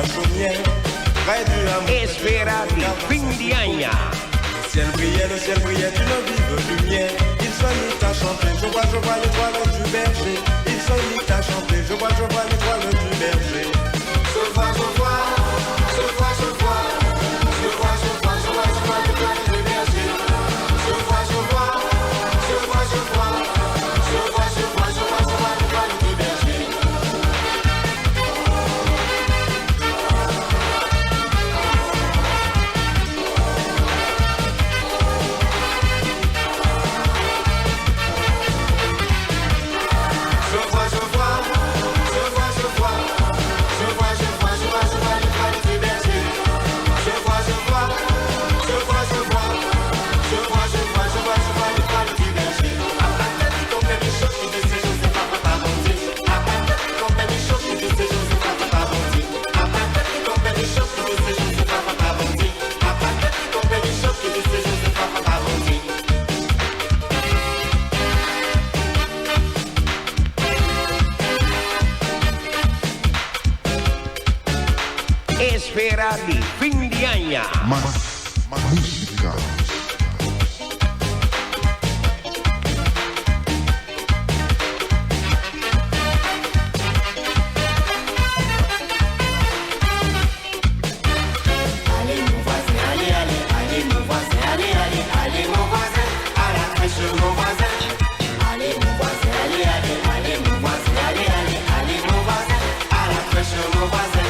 Chaumière, près du hameau. Esfera di fin di aña. Le ciel brillait, le ciel brillait d'une vive lumière. Il se mit à chanter, je vois, je vois l'étoile du berger. Il se mit à chanter, je vois, je vois l'étoile du berger. Je vois, je vois, je vois, je vois, je vois, je vois, je vois, je vois l'étoile du berger. Je vois, je vois, je vois, je vois, je vois, je vois, je vois, je vois l'étoile du berger. Je vois, je vois, je vois, je vois, je vois, je vois, je vois, je vois l'étoile du berger. Je vois, je vois, je vois, je vois, je vois, je vois, je vois, je vois l'étoile du berger. Esfera di fin di aña. Mas músika. Allez mon voisin, allez, allez, allez mon voisin, allez, allez, allez mon voisin, à la crèche mon voisin. Allez mon voisin, allez, allez, allez mon voisin, allez, allez, allez mon voisin, à la crèche mon voisin.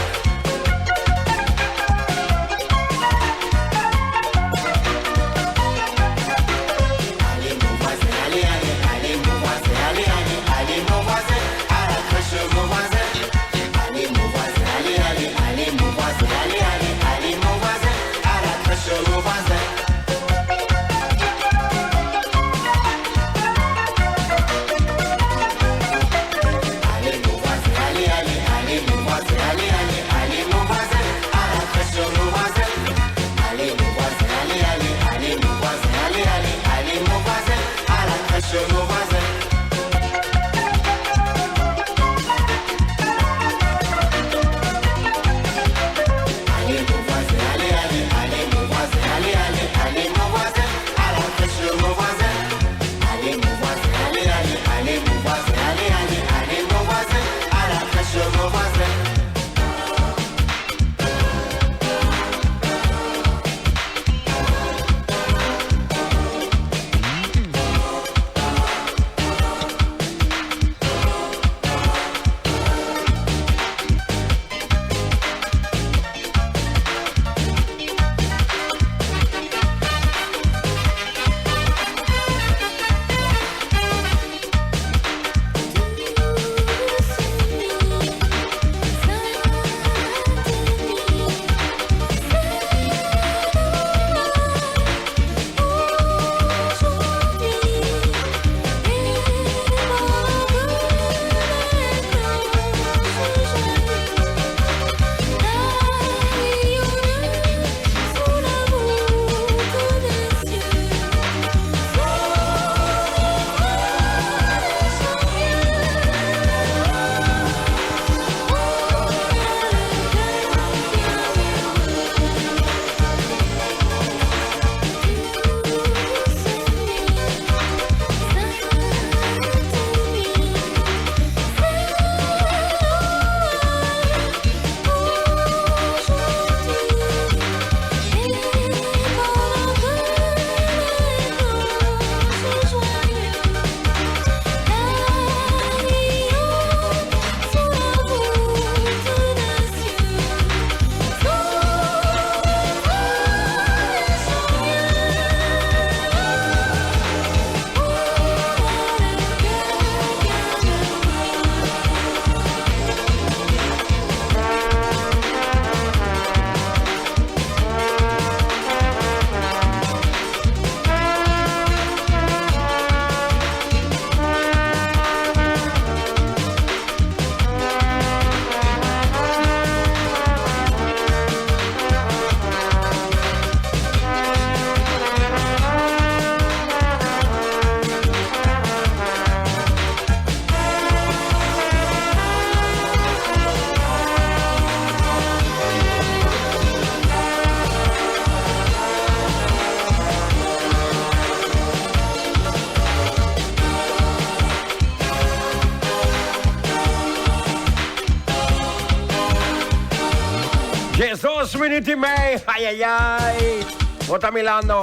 Jesus minuut y mei, ay ay ay. Bo ta milando,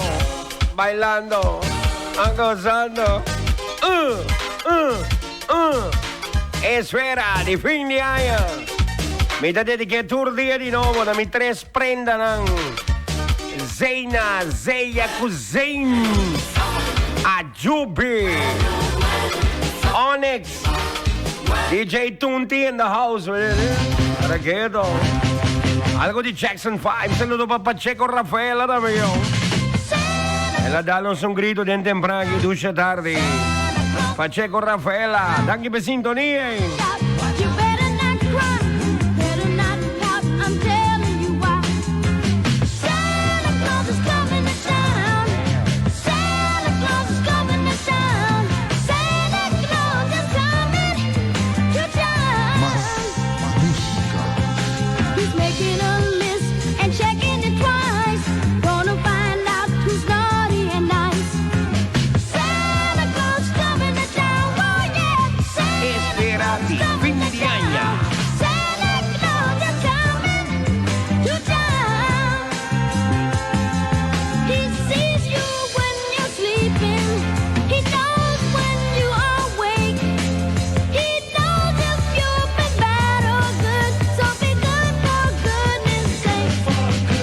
bailando, gozando. Esfera di fin di aña. Mi ta dediké tur dia di nobo na mi tres prendanan. Zeina, Zeya ku Zein. Ajubi. Onyx. DJ Tunti in the house. Reketo. Algo di Jackson 5. Saludo pa Pacheco Rafaela tambe yo. El a dal nos un grito den tempran y dushi tardi. Pacheco Rafaela, danki pa sintonia. Mas música. He's making a list and checking it twice. Gonna find out who's naughty and nice. Santa Claus coming to town, oh yeah. Santa Esfera di fin di aña. Santa Claus is coming to town. He sees you when you're sleeping. He knows when you are awake. He knows if you've been bad or good. So be good for goodness sake.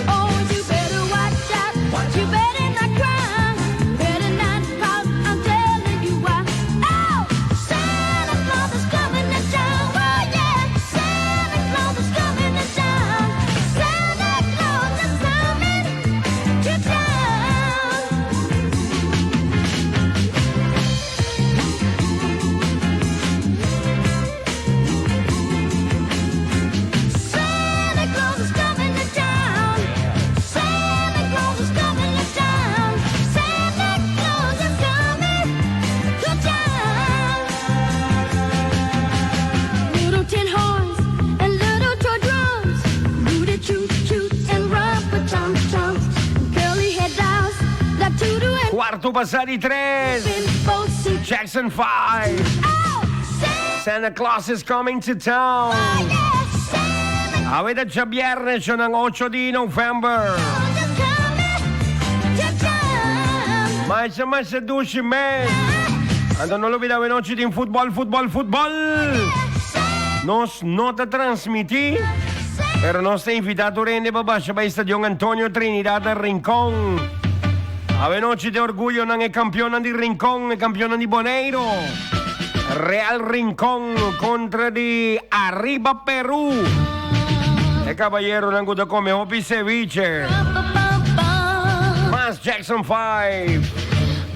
Oh, you better watch out. You better not cry. Better not pout. I'm telling you why. Oh, Santa Claus is coming to town. Oh yeah, Santa Claus is coming to town. Santa Claus is coming to town. Santa Claus is coming to town. Santa Claus is coming to town. Santa Claus is coming to town. Little tin horns and little toy drums, booty toot toot and rumpa chum chum. Curly head dolls, that toodle and Cuarto pasa di tres. folks and Jackson 5. oh, Santa, Santa Claus is coming to town. yeah, Santa Awe ta djabièrnè nan 8 di novèmber. Claus is coming to town. Masha masha dushi mes. Anto no lubidá anochi tin futbòl, futbòl, futbòl. Nos no ta transmití, pero nos ta invitá tur hende pa basha pa Stadion Antonio Trinidad na Rincon. Awe nochi ta orguyo nan e kampionnan di Rincon, e kampionnan di Boneiru. Real Rincon kontra di Arriba Peru. E kabayeronan ku ta kome hopi ceviche. Mas Jackson 5.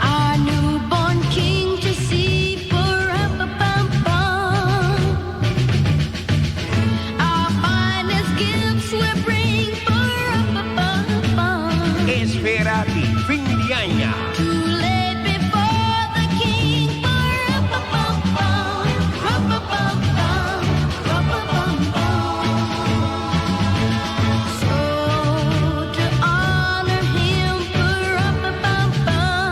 Our newborn king to see bum. Our finest gifts we bring bum. Esfera di fin di aña. To lay before the king bum bum bum bum. So to honor him bum bum.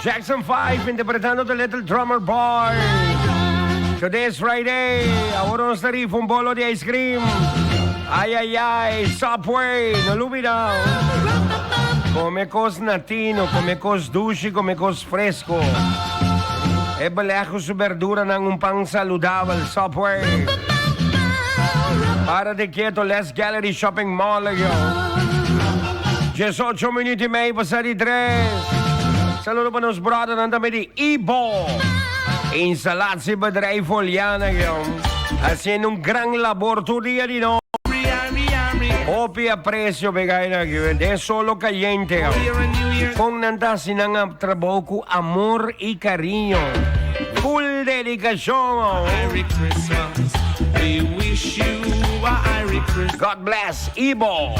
Jackson 5 interpretando The Little Drummer Boy. Today is Friday. Awor nos ta rifa un bolo di ice cream. Ay, ay, ay. Subway. No lubida. Come cos natino, come cos dushi, come cos fresco. E beleg cu su berduranan un pan saludabel. Subway. Para de quieto, Les Gallery Shopping Mall. 18 minuut y mei pasa di tres. Saludo pa nos brothernan tambe di Ibo. Installatiebedrijf Oliana, jong. Haciendo un gran labor tur dia di nochi. Hopi aprecio p'e gainan aki, den solo cayente. Con nan ta haci nan a trabou cu amor y cariño. Full dedicacion. God bless Ibo.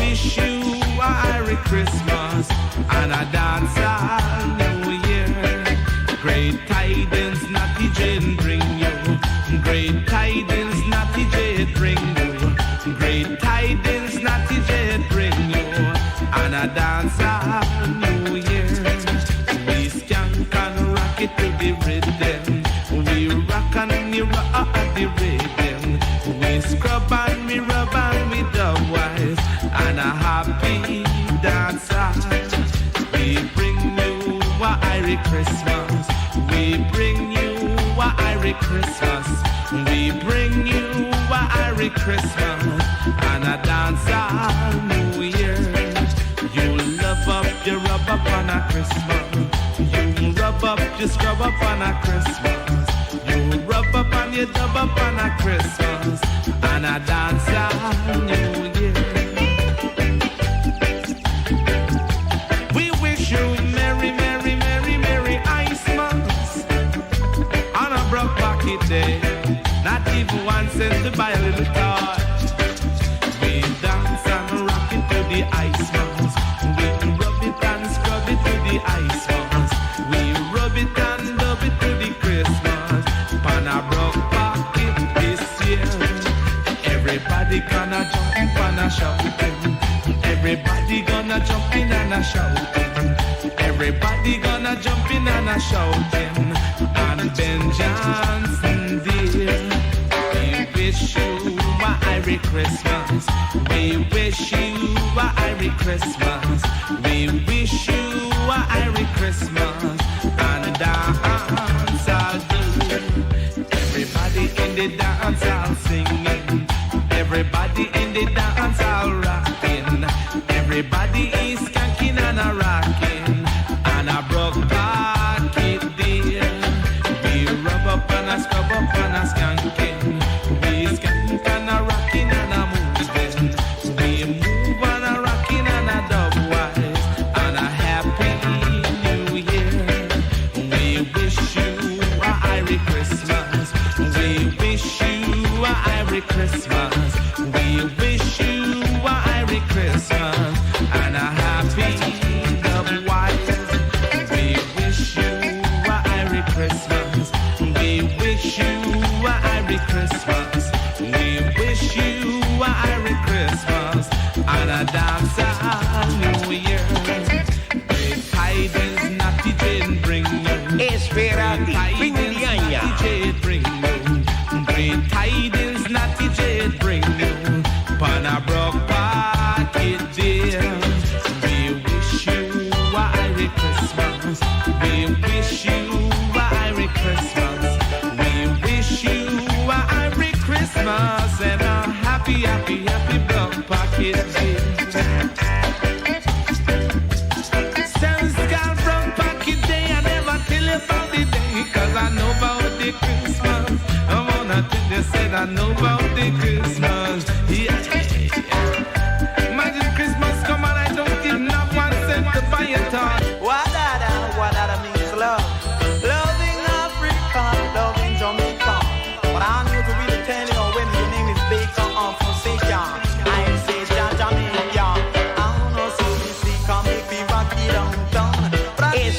Espera di fin di aña.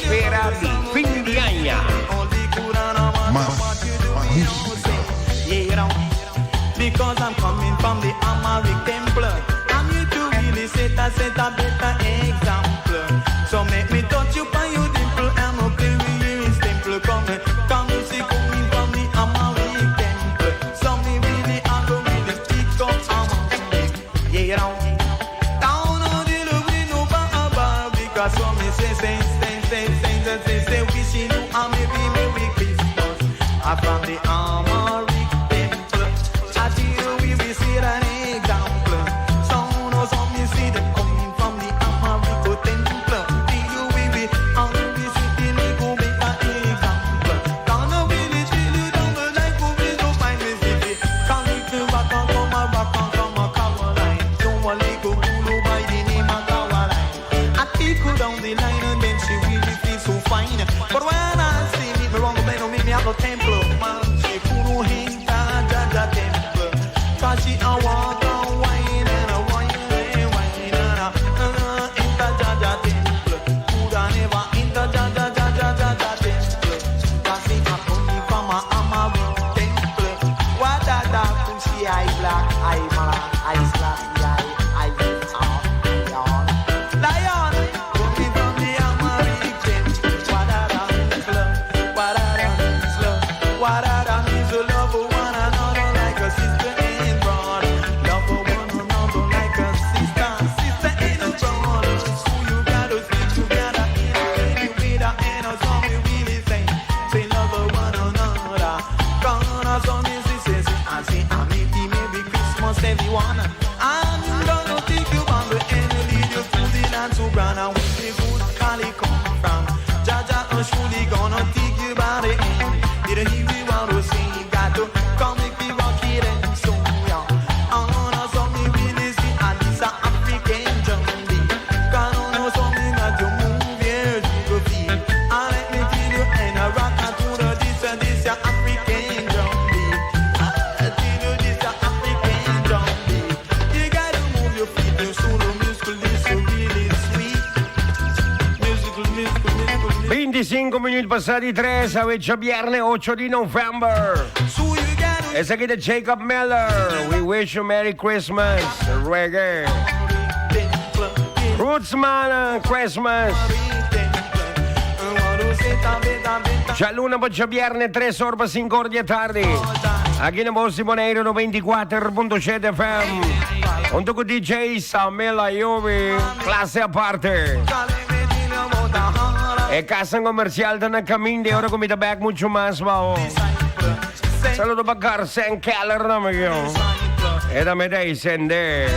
Espera di fin di aña. Mas música. Because I'm coming from the Amharic temple. I'm here to really set a set a better example. So make me touch you by your dimple and okay with 25 minuut pasá di 3, awe djabierne 8 di november. Esaki ta Jacob Miller. We wish you Merry Christmas. Reggae. Roots man, Christmas. Djaluna pa djabierne 3 or pa 5 or di e tardi. Aki na Bos di Boneiru 94.7 FM. Hunto ku DJ Samuel Ayobi. Clase aparte. E kasan komersial ta na kamin di ora ku mi ta bek muchu mas bao. Saludo pa Garcen Keller na mi yo. E ta mete ahí sende.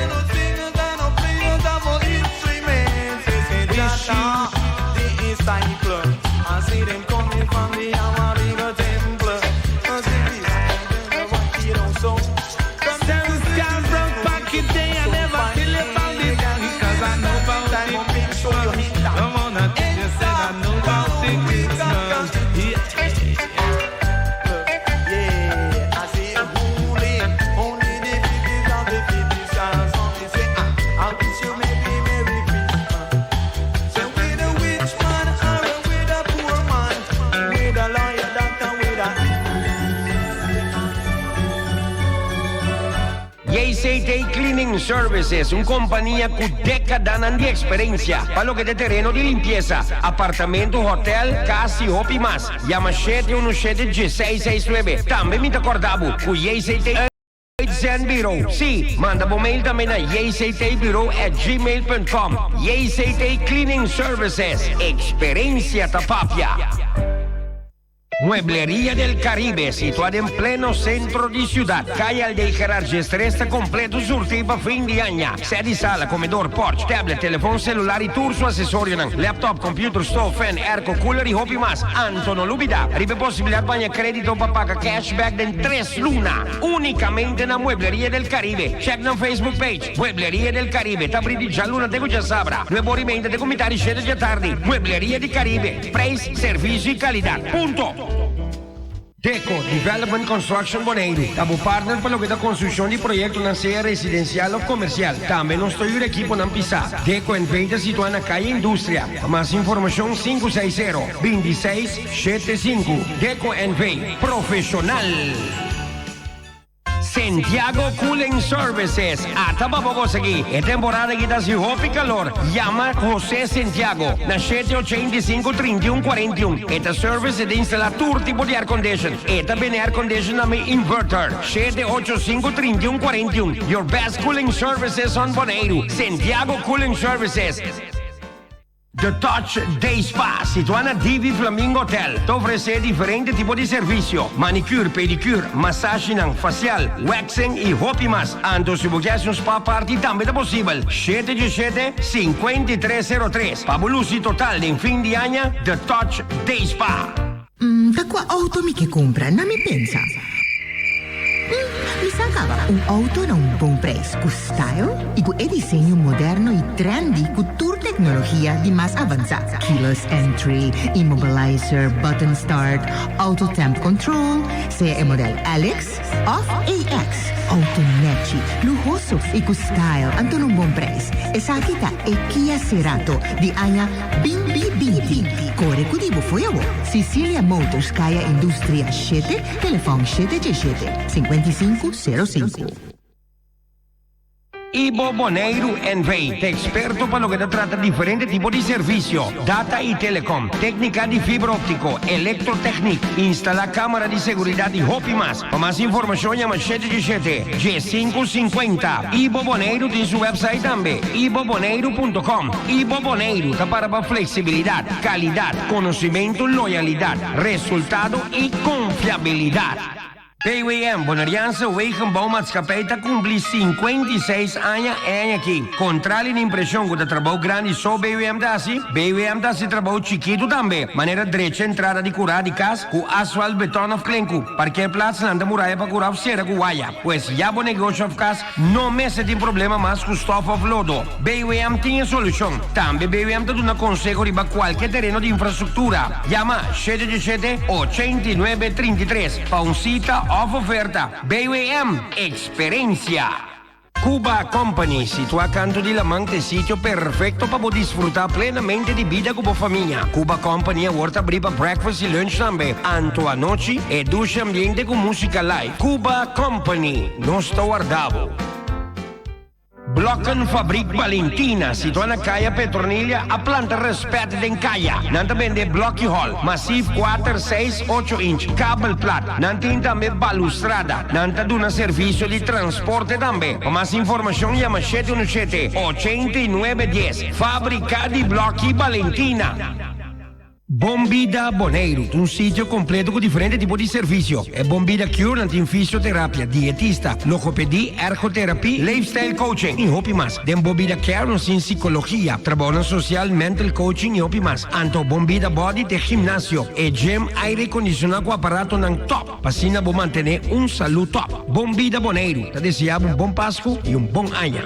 JCT Cleaning Services, un kompania ku dékadanan di eksperensia pa loke ta tereno di limpiesa, apartamento, hotel, kas i hopi mas. Yama shete unu shete dieseis seis nuebe. Tambe mi ta kòrda bo ku JCT Uitzend Bureau. Sí, manda bo mail tambe na jctbureau@gmail.com. JCT Cleaning Services, eksperensia ta papia. Muebleria del Caribe, situá den pleno sentro di siudat, Kaya Aldey Gerard Gestres ta kompleto surtí pa fin di aña. Sè di sala, komedor, porch, tablet, telefon selular i tur su asesorionan, laptop, computer, stoof, fan, airco, cooler i hopi mas. Anto no lubidá riba e posibilidat pa haña krédito pa paga cashback den tres luna, únikamente na Muebleria del Caribe. Check nan Facebook page. Muebleria del Caribe ta abrí di djaluna te ku djasabra, nuebe ora i meinta te ku mitá di shete djatardi. Muebleria di Caribe, Prijs, servicio i kalidat. Punto! Deco Development Construction Boneiru ta bo partner pa loke ta konstrukshon di proyektonan sea residensial òf komersial. Tambe nos ta yuda ekiponan pisá. Deco NV ta situá na Kaya Industria. Pa mas informashon sinku seis sero, binti seis, shete sinku. Deco NV, profeshonal! Santiago Cooling Services ata pa bo konsegui. E temporada aki ta hasi hopi kalor. Yama Jose Santiago na shete ochenta i sinku trinta i un kuarenta i un. E ta service e ta instala tur tipo di aircondition. E ta bende aircondition na mi inverter. Shete ocho sinku trinta i un kuarenta i un. Your best cooling services on Boneiru. Santiago Cooling Services. The Touch Day Spa, situá na Divi Flamingo Hotel, ta ofresé diferente tipo di servisio, manicure, pedicure, masashinan, facial, waxing i hopi mas. Anto si bo ke hasi un spa party tambe ta posibel. Shete djeshete, 53 sero tres. Pa bo lusi total den fin di aña, The Touch Day Spa. Ta kua outo mi ke kumpra? Na mi pensa. bisa kaba. Un outo na un bon preis, ku style i ku e diseño moderno i trendy ku tur teknologia di mas avansá. Keyless entry, immobilizer, button start, auto temp control, sea e model LX òf AX. Outo nèchi, luhoso i ku style anto na un bon preis. Esaki ta e Kia Cerato di aña binti binti. Kore ku di bo fo'i awor. Cicilia Motors, Kaya Industria shete, telefòn shete djeshete, 55 05. Ibo Boneiru NV. ta eksperto pa loke ta trata diferente tipo di servisio, data i telecom, téknika di fibra óptiko, elektrotèknik, instalá kámara di seguridat i hopi mas. Pa mas informashon yama shete djeshete, djesinku sinkuenta. Ibo Boneiru tin su wèpsait tambe, iboboneiru punto com. Ibo Boneiru ta para pa fleksibilidat, kalidat, konosimentu, loyalidat, resultado i konfiabilidat. BWM, Boneriaanse Wegenbouwmaatschappij, ta kumpli 56 aña e aña aki. Kontrali na impreshon ku ta trabou grandi so BWM ta hasi, BWM ta hasi trabou chikitu tambe, manera drecha entrada di kurá di kas ku asfalt, beton òf klenku, parkeerplaatsnan ta muraya pa kurá òf sera ku waya. Pues ya bo negosio òf kas no mester tin problema mas ku stòf òf lodo. BWM tin e solushon. Tambe BWM ta duna konseho riba kualke tereno di infrastruktura. Yama 787 89 33. Pa un sita òf oferta, BWM Eksperensia! Cuba Company, situá kantu di laman, ta e sitio perfekto pa bo disfrutá plenamente di bida ku bo famia. Cuba Company awor ta abrí pa breakfast i lunch tambe. Anto anochi, e dushi ambiente ku músika live. Cuba Company, nos ta warda bo! Blokkenfabriek Valentina, situá na Kaya Petronilia, a planta rèspèt den kaya. Nan ta bende blòki hòl, masif kuater, seis, ocho inch, kabel plat. Nan tin tambe balustrada. Nan ta duna servisio di transporte tambe. Pa mas informashon yama shete unu shete, 89 dies. Fábrika di Blòki Valentina. Bon Bida Boneiru ta un sitio kompleto ku diferente tipo di servisio. E Bon Bida Cure nan tin fisioterapia, dietista, logopedi, ergoterapie, leefstijl coaching i hopi mas. Den Bon Bida Care nos tin sikologia, trabounan sosial, mental coaching i hopi mas. Anto Bon Bida Body ta e gimnasio, e gym aire kondishoná ku aparatonan top pa asina bo mantené un salú top. Bon Bida Boneiru ta deseá bo un bon Pasku i un bon aña.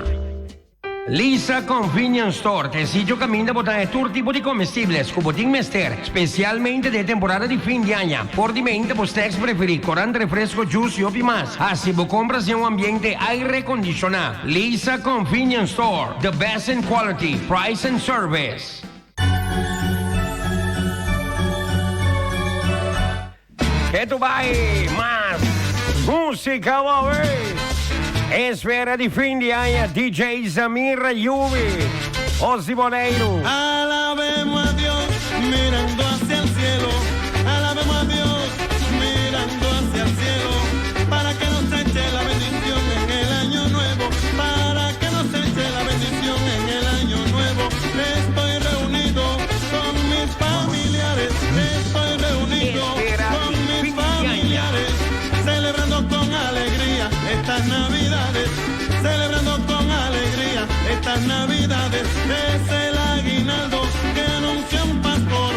Lisa Convenience Store ta e sitio kaminda bo ta haña tur tipo di comestibles ku bo tin mester, spesialmente den e temporada di fin di aña. Por di menta bo snacks preferí, korant, refresko, juice i hopi mas. Hasi bo kompras den un ambiente airekondishoná. Lisa Convenience Store, the best in quality, price and service. Ketu bai mas música awe. Esfera di fin di aña DJ Zamir Ayubi, Os di Boneiru. Alabemos a Dios mirando hacia el cielo. Alabemos a Dios mirando hacia el cielo. Para que nos eche la bendición en el año nuevo. Para que nos eche la bendición en el año nuevo. Estoy reunido con mis familiares. Estoy reunido con mis familiares. Celebrando con alegría estas navidades. Celebrando con alegría estas navidades. Es el aguinaldo que anuncia un pastor.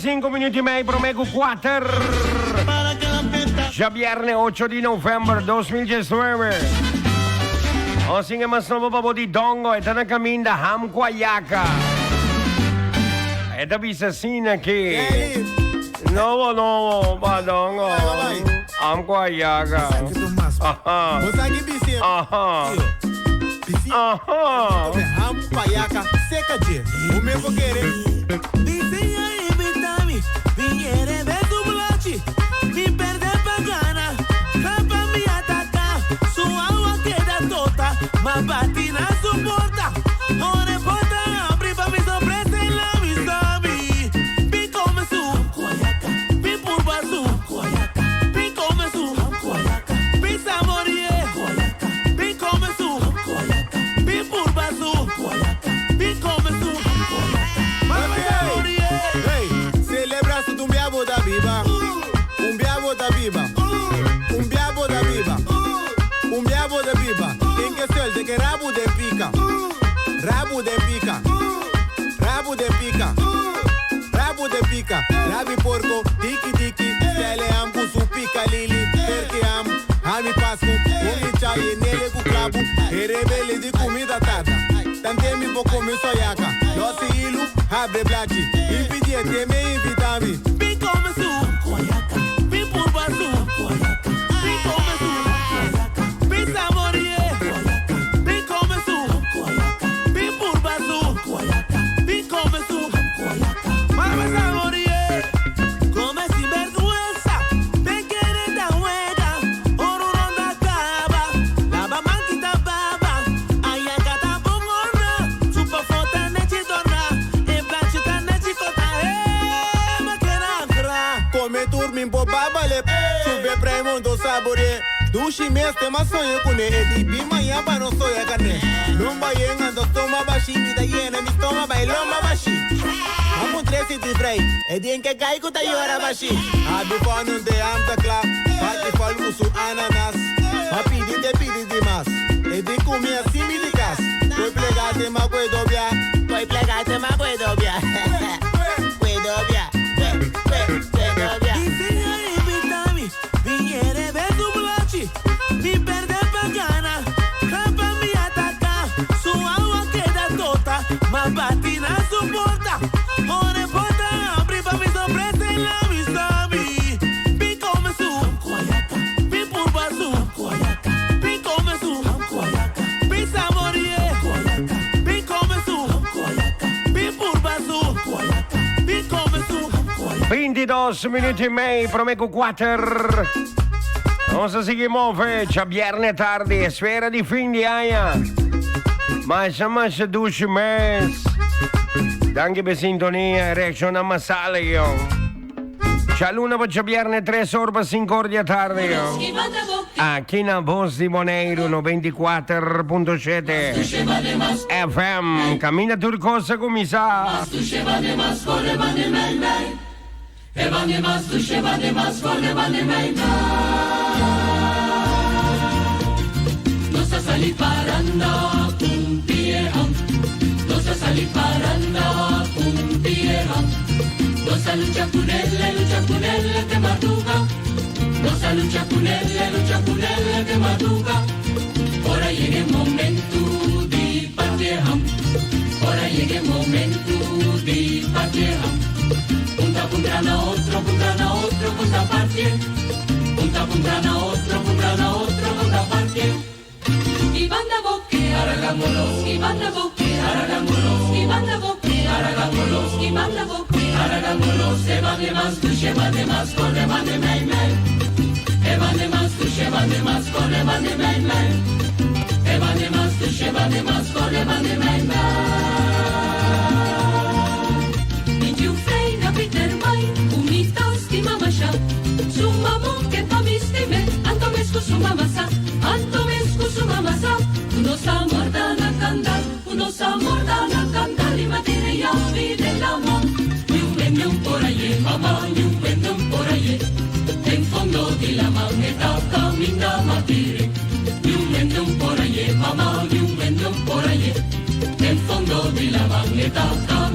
5 minuut i mei promé ku kuater. Djabièrnè ocho di novèmber 2019. Nos tin e mas nobo pa bo di Dongo, e ta na kaminda Ham ku Ayaka. E ta bisa asina ki Nobo nobo pa Dongo, Ham ku Ayaka. Aha. Aha. Aha. Bintidos minuut i mei promé ku kuater. Nos a sigui move djabièrnè tardi, esfera di fin di aña. Masha masha dushi mes. Danki p'e sintonia e reakshonnan masal yo. Djaluna pa djabièrnè tres or pa sinku or di atardi yo. Aki na Bos di Boneiru 94.7 FM. Kaminda tur kos a kuminsá.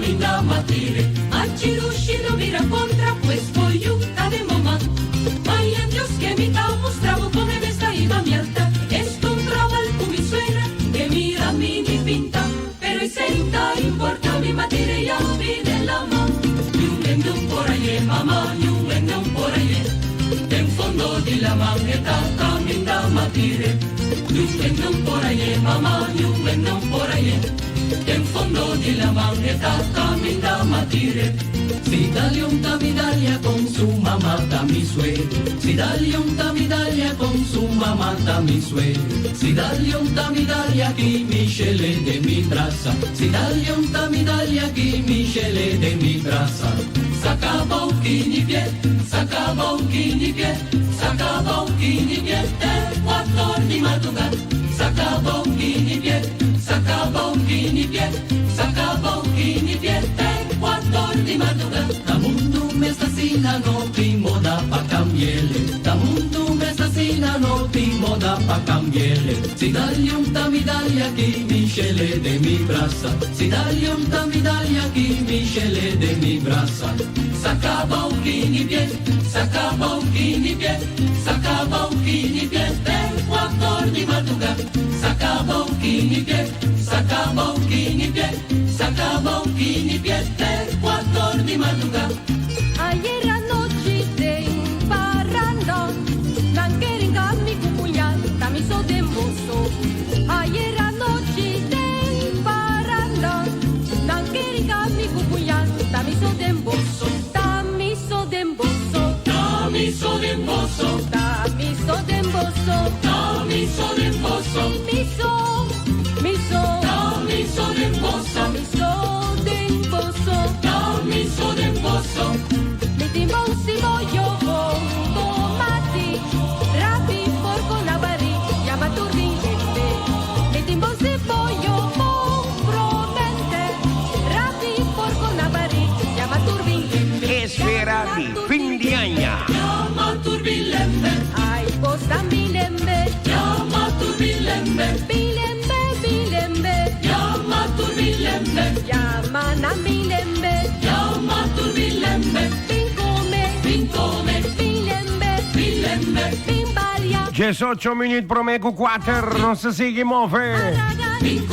kaminda matire. Machirushi no bira kontra, pues bo yu ta den bo man. Mañan Dios ke mi ta mustra bo kon e mes ta hiba mi altar. Esta un trabal ku mi suegra, ke mira mi ni pinta. Pero esei ta importa mi matire yabi den laman. Niun hende un por aye, mama, niun hende un por aye. Den fondo di laman e ta kaminda matire. Niun hende un por aye, mama, niun hende un por aye. Den fondo di laman e ta kaminda matire. Si dale un tamidalia con su mamá ta mi suegro. Si dale un tamidalia con su mamá ta mi suegro. Si dale un tamidalia ki mi shele de mi brasa. Si dale un tamidalia ki mi shele de mi brasa. Saca boquini pie, saca boquini pie, saca boquini pie, te quattro di madrugada. Saca boquini pie, saca boquini pie, saca boquini pie, te quattro di madrugada. Ta mundu mes asina no tin moda pa cambiele. Ta mundu mes asina no tin moda pa cambiele. Si dale un tamidalia ki mi shele de mi brasa. Si dale un tamidalia ki mi shele de mi brasa. Saca boquini pie, saca boquini pie, saca boquini pie, te quattro di madrugada. Saca boquini pie, saca boquini pie, saca boquini pie, te quattro di madrugada. Ayer anochi den parranda, nan ker hinka mi ku puñal, ta mi so den boso. Ayer anochi den parranda, nan ker hinka mi ku puñal, ta mi so den boso. Ta mi so den boso. Ta mi so den boso. Ta mi so den boso. Ta mi so den boso. Mi so, mi so. Ta mi so den boso. Ta mi so den boso. Ta mi so den boso. Mi tin bon siboyo bon tomati, rabi porco na bari, yama tur bin lembe. Mi tin bon siboyo bon promente, rabi porco na bari, yama tur bin lembe. Esfera di fin di aña. Yama tur bin lembe. Ay, bos dan bin lembe. Yama tur bin lembe. Bin lembe, bin lembe. Yama tur bin lembe. Yama nan bin lembe. Yama tur bin lembe. Bin come. Bin come. Bin lembe. Bin lembe. Bin balia. 18 minuut prome cu 4, nos ta sigui move.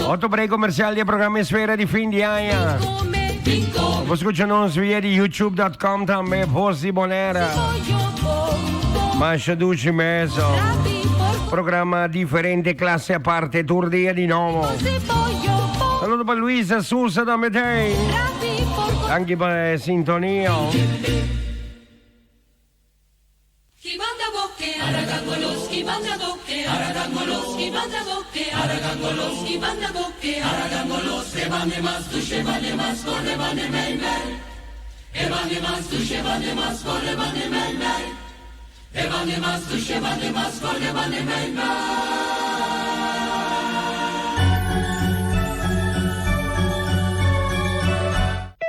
Otro break comercial di e programa Esfera di Fin di Aña. Bo scucha nos via di youtube.com tambe, Voz di Bonaire. Masha dushi mes. Programa diferente, clase aparte, tur dia di nobo. Saludo pa Luisa Sousa tambe tey. Danki pa e sintonia.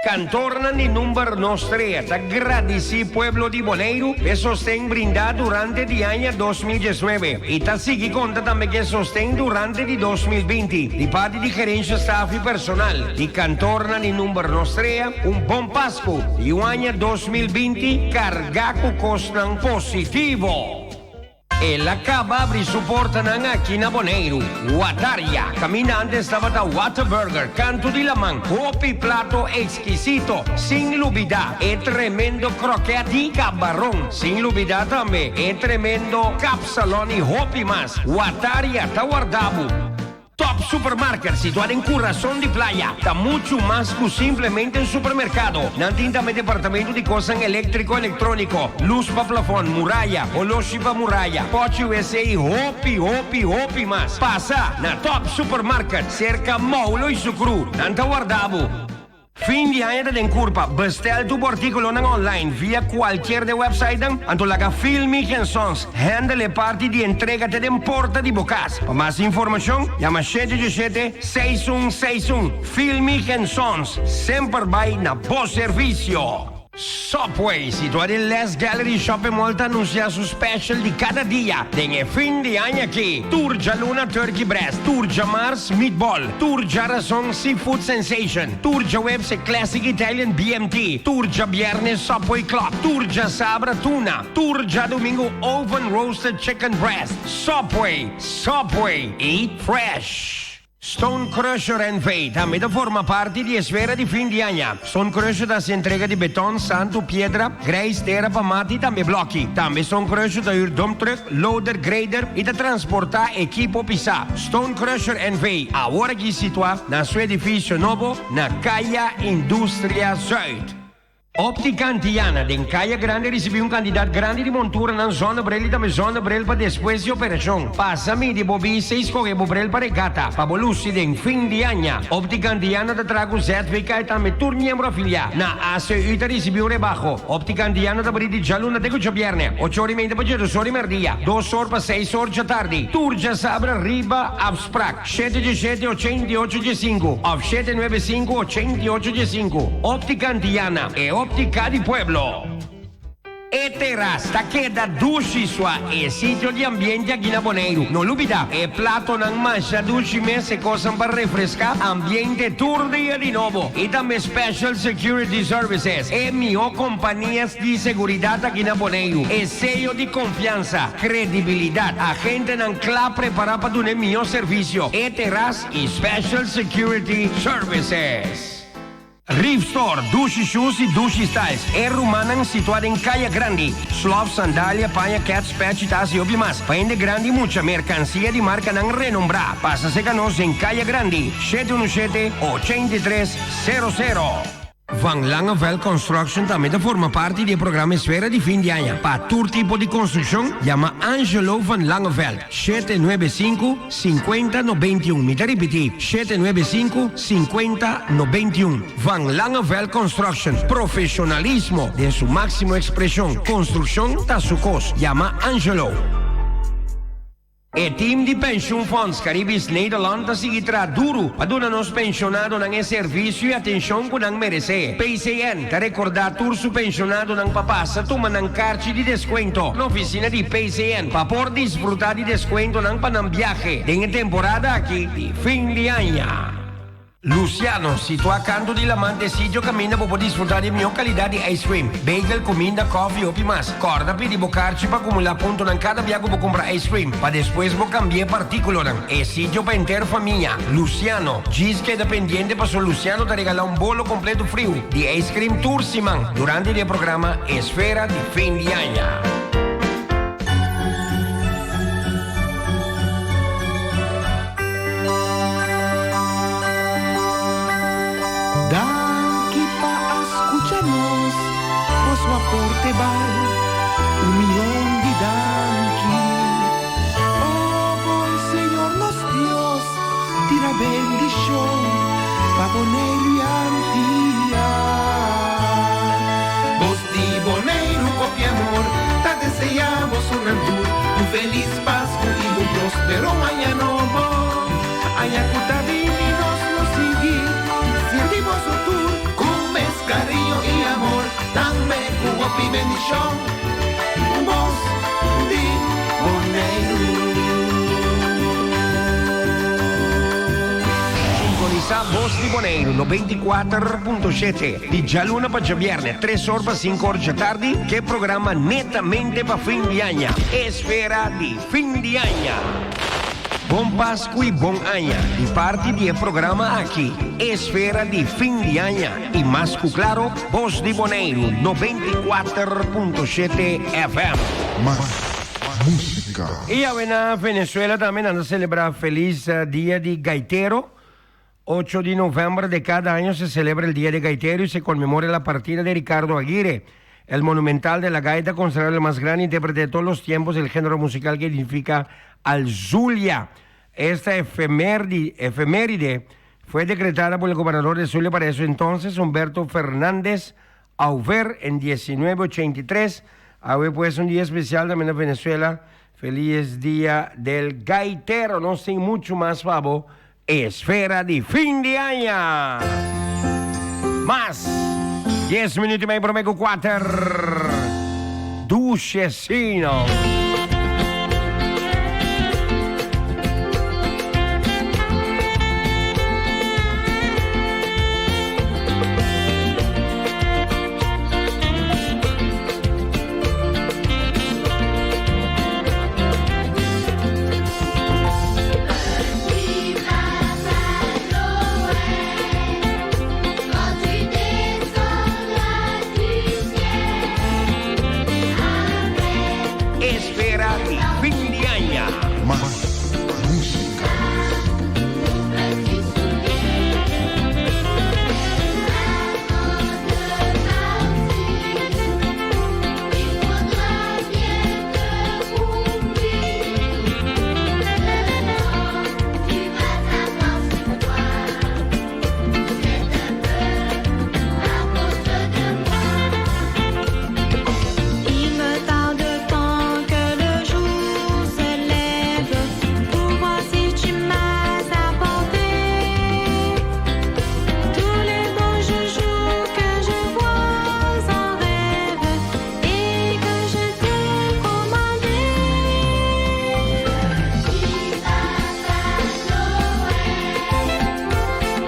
Kantornan di number nos trea ta gradisí pueblo di Boneiru p'e sosten brindá durante di aña 2019 i ta sigui konta tambe ku e sosten durante di 2020 di parti di gerensha, staf i personal di kantornan di number nos trea. Un bon Pasku i un aña 2020 kargá ku kosnan positivo! El a kaba abri su portanan aki na Boneiru. Wataria, kaminda antes tabata Whataburger, kantu di laman, hopi plato ekskisito, sin lubidá e tremendo krokèt di kabaron, sin lubidá tambe e tremendo kapsalon i hopi mas. Wataria ta warda bo. Top Supermarket, situá den kurason di Playa, ta muchu mas ku simplemente un supermerkado. Nan tin tambe departamento di kosnan eléktriko, elektróniko, lus pa plafòn, muraya, oloshi pa muraya, pòchi wc i hopi, hopi, hopi mas. Pasa na Top Supermarket, serka Moulo i Sukru. Nan ta warda bo. Fin di aña ta den kurpa, bestel tur bo artíkulonan online via kualkier de websitenan, anto laga Filmig en Sons handle e parti di entrega te den porta di bo kas. Pa mas informashon, yama 787 6161. Filmig en Sons, semper bai na bo servisio! Subway, situá den Les Gallery Shopping Mall ta anunsiá su special di kada dia den e fin di aña aki, Tur djaluna Turkey Breast, tur djamars Meatball, tur djarason Seafood Sensation, tur djaweps e Classic Italian BMT, tur djabièrnè Subway Club, tur djasabra Tuna, tur djadumingu Oven Roasted Chicken Breast. Subway, Subway, eat fresh! Stone Crusher NV. tambe ta forma parti di esfera di fin di aña. Stone Crusher ta hasi entrega di beton, santu, piedra, grijs, tera pa mata i tambe blòki. Tambe Stone Crusher ta hür dump truck, loader, grader i ta transportá ekipo pisá. Stone Crusher NV. awor aki situá na su edifisio nobo na Kaya Industria Zuid. Optica Antiana den Kaya Grande ricibi un cantidad grandi di monturanan zonnebril y tambe zonnebril pa despues di operacion. Pasa midi bo bista y scoge bo bril pa regata pa bo luci den fin di aña. Optica Antiana ta traha cu ZVK y tambe tur miembro afilia na ACU ta ricibi un rebaho. Optica Antiana ta bri di djaluna te cu djabierne, ocho ora y media pa djedos ora y merdia, dos or pa seis or djatardi. Tur djasabra riba afsprak. Shete djeshete ochenta i ocho djesinku òf 795 88 djesinku. Óptica Antiana, e óptica di pueblo. E teras ta keda dushi sua e sitio di ambiente aki na Boneiru. No lubida, e platonan masha dushi mes e kosnan pa refreská ambiente tur dia di nobo. I tambe Special Security Services, e mihó kompania di seguridat aki na Boneiru. E seyo di konfiansa, kredibilidat, agentenan kla prepará pa duna e mihó servisio, e teras i Special Security Services. Reef Store, Dushi Shoes i Dushi Styles, e rumannan situá den Kaya Grandi. Slof, sandalia, paña, kèts, pèchi, tas i hopi mas. Pa hende grandi i mucha, merkansia di markanan renombrá. Pasa serka nos den Kaya Grandi, 717 83 00. Van Langeveld Construction tambe ta forma parti di e programa Esfera di Fin di Aña. Pa tur tipo di construccion, yama Angelo van Langeveld, 795 50 91. Mi ta ripiti, 795 50 91. Van Langeveld Construction, profesionalismo den su maximo expresion. Construccion ta su cos. Yama Angelo. E team di Pensioenfonds Caribisch Nederland ta sigui traha duru pa duna nos pensionadonan e servisio i atenshon ku nan meresé. PCN ta rekordá tur su pensionadonan pa pasa tuma nan karchi di deskuento na ofisina di PCN pa por disfrutá di deskuentonan pa nan biahe den e temporada aki di fin di aña. Luciano, situá kantu di laman t'e sitio kaminda bo por disfrutá di e mihó kalidat di ice cream, bagel, kuminda, kòfi i hopi mas. Kòrda pidi bo karchi pa akumulá puntonan kada bia ku bo kumpra ice cream, pa despues bo kambi'é pa artíkulonan. E sitio pa henter famia. Luciano, djis keda pendiente paso Luciano ta regalá un bolo kompleto friu di ice cream tur siman durante di e programa Esfera di Fin di Aña. Danki pa a skucha nos, boso aporte bal un mion di danki. O bon Señor nos Dios, tira bendishon pa Boneiru i Antia. Bos di Boneiru kopi amor ta deseá boso nan tur un felis Pasku i un prospero aña nobo. Aña ku ta bini nos lo sigui sirbi boso tur ku mes kariño i amor, tambe ku hopi bendishon. Bos di Boneiru. Sintonisá Bos di Boneiru 94.7 di djaluna pa djabièrnè tres or pa sinku or djatardi ku e programa Netamente pa Fin di Aña, Esfera di Fin di Aña. Bon Pasku i Bon Aña di parti di e programa aki, Esfera di Fin di Aña i mas ku klaro Bos di Boneiru 94.7 FM. Mas músika. I awe na Venezuela tambe nan ta selebrá felis dia di gaitero. 8 di november de cada año se celebra el Día de Gaitero y se conmemora la partida de Ricardo Aguirre, el monumental de la gaita considerado el más gran intérprete de todos los tiempos del género musical que identifica al Zulia. Esta efeméride fue decretada por el gobernador de Zulia para eso entonces, Humberto Fernández Auver, en 1983. Awe pues un dia especial también na Venezuela. Feliz Dia del Gaitero. Nos tin mucho mas pa bo. Esfera di fin di aña. Mas. Dies minuut i mei promé ku kuater. Dushesino. Esfera di fin di aña. Mas música. Il me tarde tant que le jour se lève pour voir si tu m'as apporté tous les beaux joujoux que je vois en rêve et que je t'ai commandé.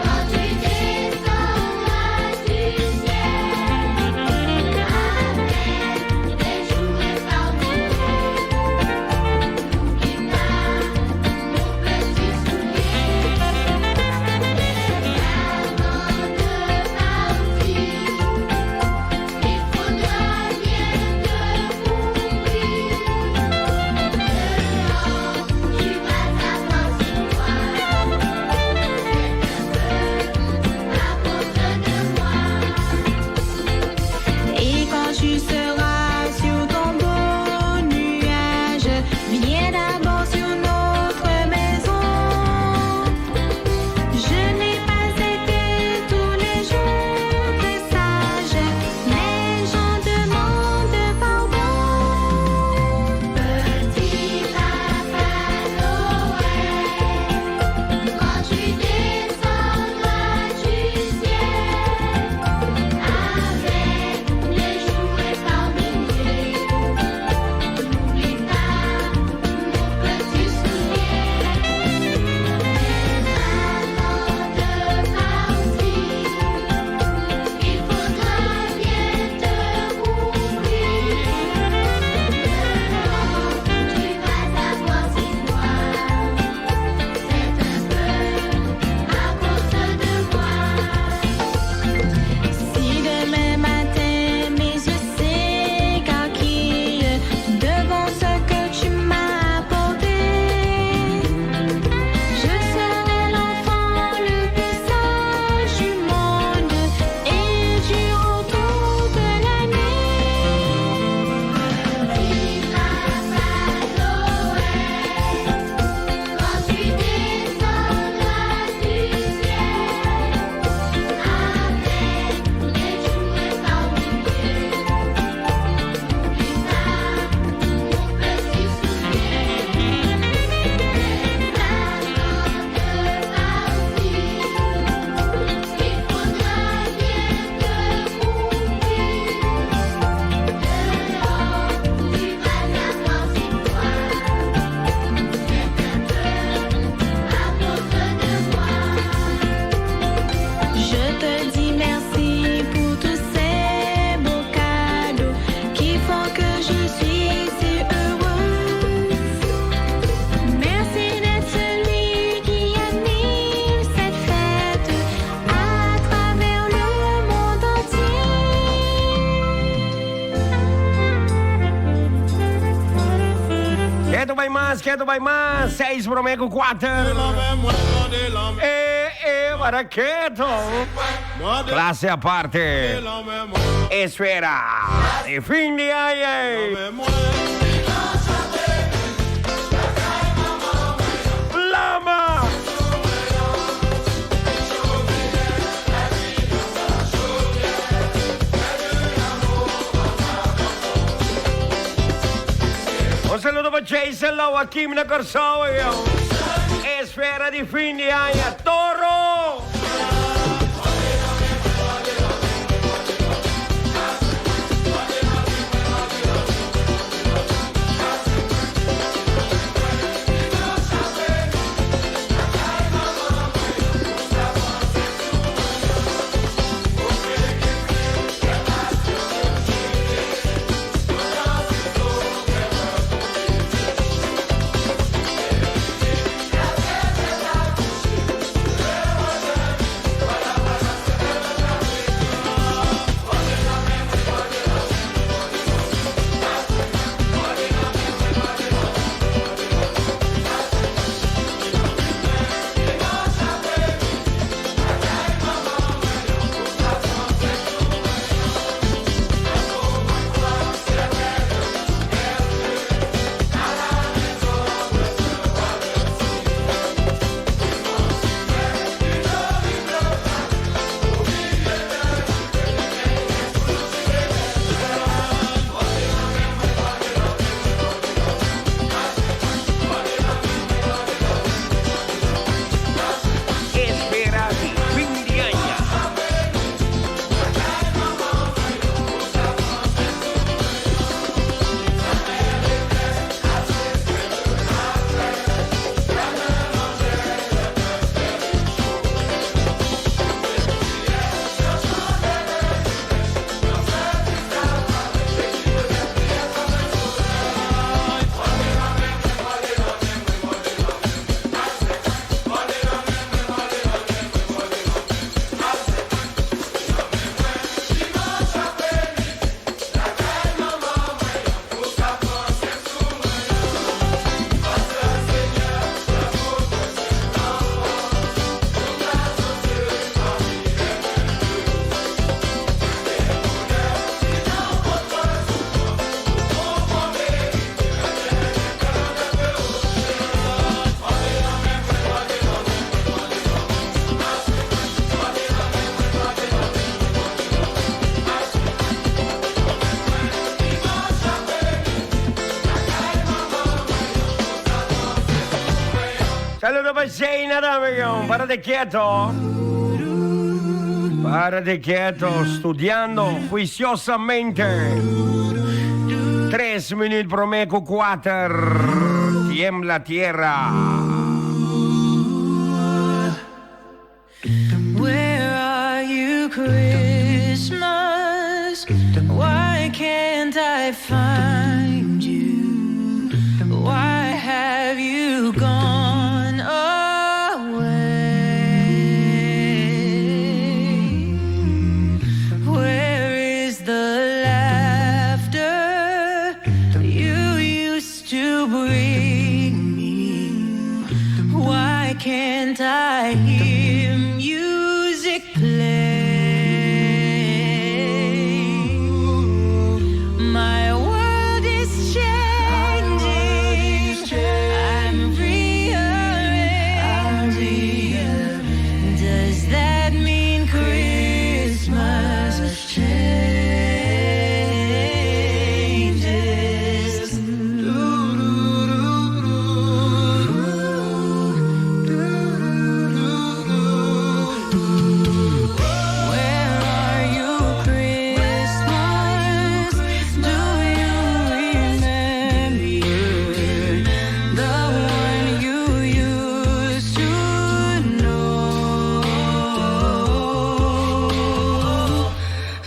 Quand tu descendras du ciel avec des jouets par N'oublie pas mon petit soulier. Avant de partir, il faudra bien te couvrir. Dehors, tu vas avoir si froid. C'est un peu à cause de moi. Et quand tu seras sur ton beau nuage, viens d'abord sur notre maison. Je n'ai pas été tous les jours très sage, mais j'en demande pardon. Petit papa Noël, quand tu descendras du ciel, avec les jouets par milliers, n'oublie pas mon petit soulier. Mais avant de partir, il faudra bien te couvrir. Dehors, tu vas avoir si froid. C'est un peu à cause de moi. Si demain matin mes yeux s'écarquillent devant ce que tu m'as apporté, je serai l'enfant le plus sage du monde et durant toute l'année. Petit papa Noël, quand tu descendras du ciel, avec les jouets par milliers, n'oublie pas mon petit soulier. Mais avant de partir, il faudra bien te couvrir. Dehors, tu vas avoir si froid. C'est un peu à cause de moi. Je te dis merci pour tous ces beaux cadeaux qui font que je suis si heureuse. Merci d'être celui qui anime cette fête à travers le monde entier. Ketu bai mas, ketu bai mas. Seis promé ku kuater. Eh, eh, para ketu. Klase aparte. Esfera di fin di aña. Plama! Un saludo pa Jason Lau, Akim na Kòrsou. Esfera di fin di aña. Toro! Saludo pa Sheina tambe, jong. Párate quieto. Párate quieto, studiando juiciosamente. Tres minuut prome cu cuater. Tiembla tierra. Where are you Christmas? Why can't I find you? Why have you gone away? Where is the laughter you used to bring me? Why can't I hear music play? My world is changing. I'm rearranging. Does that mean Christmas changes? Where are you, Christmas? Do you remember the one you used to know?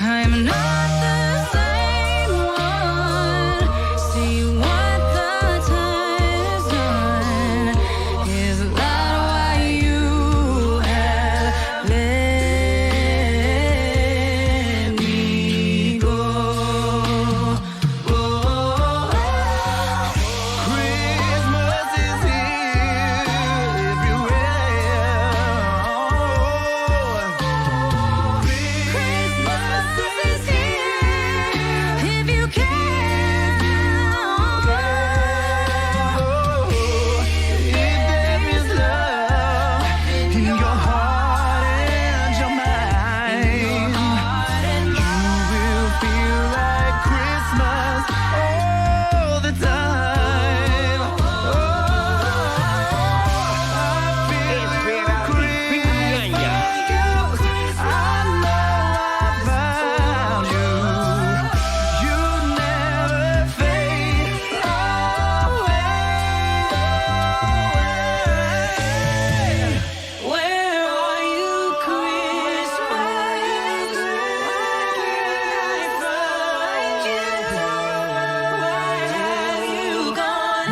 I'm not the same one. See what the time has done. Is that why you have let me go? Christmas is here everywhere. Christmas is here if you care. If there is love in your heart and your mind, you will feel like Christmas all the time. Oh, I feel Christmas. I know I found you. You never fade away. Where are you, Christmas? Why can't I find you? Why have you gone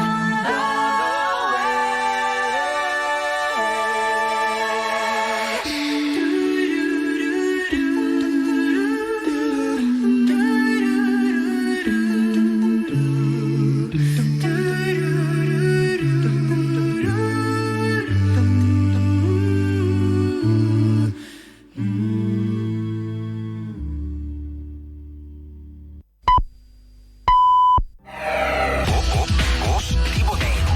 Bos di Boneiru.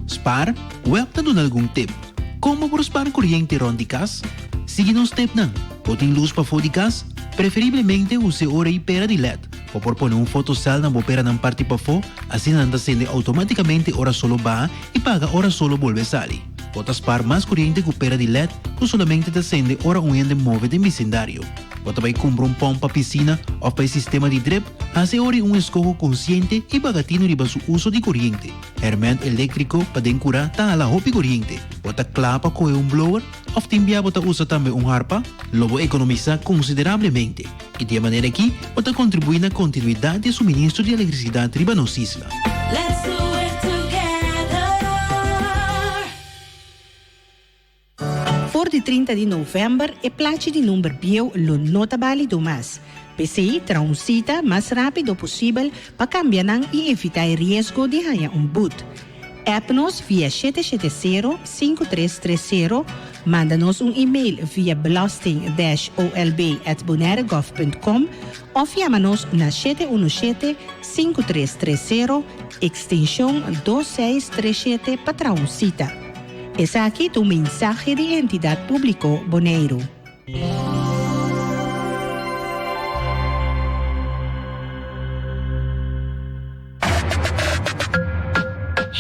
Spar, Web ta duna algun tip. Kon bo por spar koriente rònt di kas? Sigui nos tepnan. Bo tin lus pafó di kas? Preferiblemente usa e ora i pera di led. Bo por pone un fotosèl na bo peranan parti pafó, asina nan ta sende outomátikamente ora solo baha i paga ora solo bolbe sali. Bo ta spar mas koriente ku pera di led ku solamente ta sende ora un hende move den bisindario. Bo ta bai kumpra un pòmp pa pisina òf pa e sistema di drip? Hasi ora un eskoho konsiente i paga tinu riba su uso di koriente. Hèrmènt eléktriko pa den kurá ta hala hopi koriente. Bo ta kla pa kohe un blower òf tin bia bo ta usa tambe un harpa? Lo bo ekonomisá konsiderablemente i di e manera akí bo ta kontribuí na kontinuidat di e suministro di elektrisidat riba nos isla. Let's do it together. For di 30 di novèmber e plachi di number bieu lo no ta bálido mas. P'esei traha un sita mas rápido posibel pa kambia nan i evitá e riesgo di haña un but. App nos via 770 5330, manda nos un email via belasting-olb@bonairegov.com òf yama nos na 717 5330, ekstenshon 2637 pa traha un sita. Esaki ta un mensahe di Entidat Públiko Boneiru.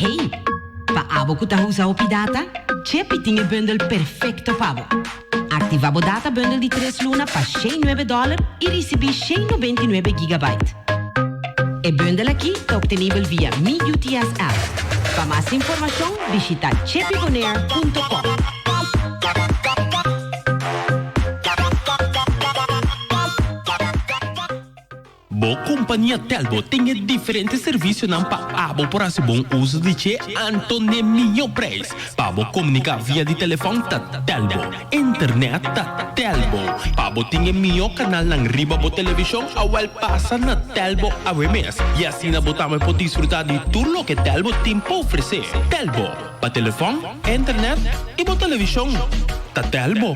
Hey, pa abo ku ta usa hopi data, Chepi tin e bundel perfekto pa bo. Aktivá bo data bundel di tres luna pa 109 dòler i risibí 199 gigabyte. E bundel akí ta optenibel via Mi UTS app. Pa mas informashon bishitá chepibonair.com. Bo kompania Telbo tin e diferente servisionan pa abo por hasi bon uso di dje anto n'e mihó preis. Pa bo komuniká via di telefòn ta Telbo, internet ta Telbo. Pa bo tin e mihó kanalnan riba bo televishon awèl pasa na Telbo awe mes i asina bo tambe por disfrutá di tur loke Telbo tin pa ofresé. Telbo, pa telefòn, internet i bo televishon ta Telbo.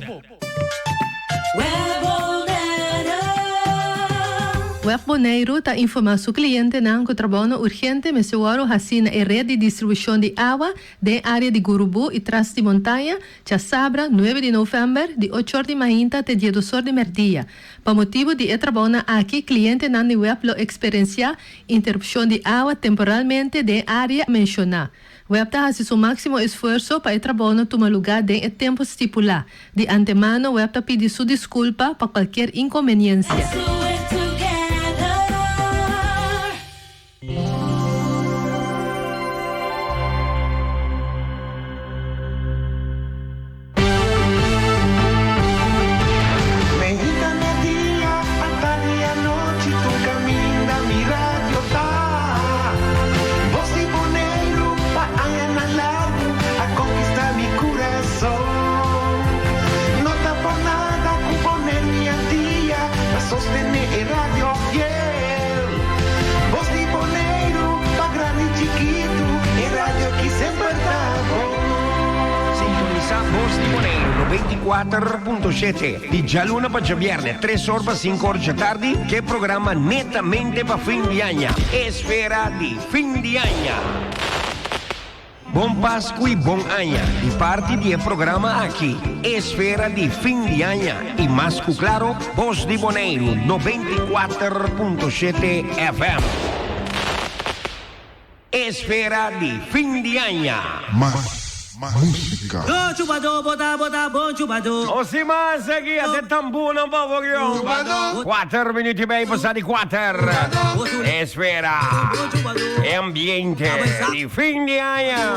Web Boneiru ta informá su klientenan ku trabounan urgente mester wòrdu hasí na e ret di distribushon di awa den área di Gurubú i Tras di Montaña djasabra nuebe di novèmber di ochor di mainta te diedosor di mèrdia. Pa motibu di e trabounan aki klientenan di web lo eksperensiá interupshon di awa temporalmente den e área menshoná. Web ta hasi su máksimo esfuerso pa e trabounan tuma lugá den e tempu stipulá. Di antemano Web ta pidi su diskulpa pa kualkier inkonbeniensia. Meinta merdia, atardi anochi tur caminda mi radio ta. Bos di Boneiru pa añanan largu a conquista mi curason. No ta por nada cu Boneiru y Antia ta sostene e radio fiel. Bos di Boneiru pa grandi y chikitu e radio ki semper ta bon. Sintonisá Bos di Boneiru 94.7 di djaluna pa djabièrnè tres or pa sinku or djatardi ku e programa Netamente pa Fin di Aña, Esfera di Fin di Aña. Bon Pasku i Bon Aña di parti di e programa aki, Esfera di Fin di Aña i mas ku klaro Bos di Boneiru 94.7 FM. Esfera di fin di aña. Mas músika. Nos tin mas aki a te tambunan pa bo guion. Kuater minuut i mei pasa di kuater. Esfera. E ambiente di fin di aña.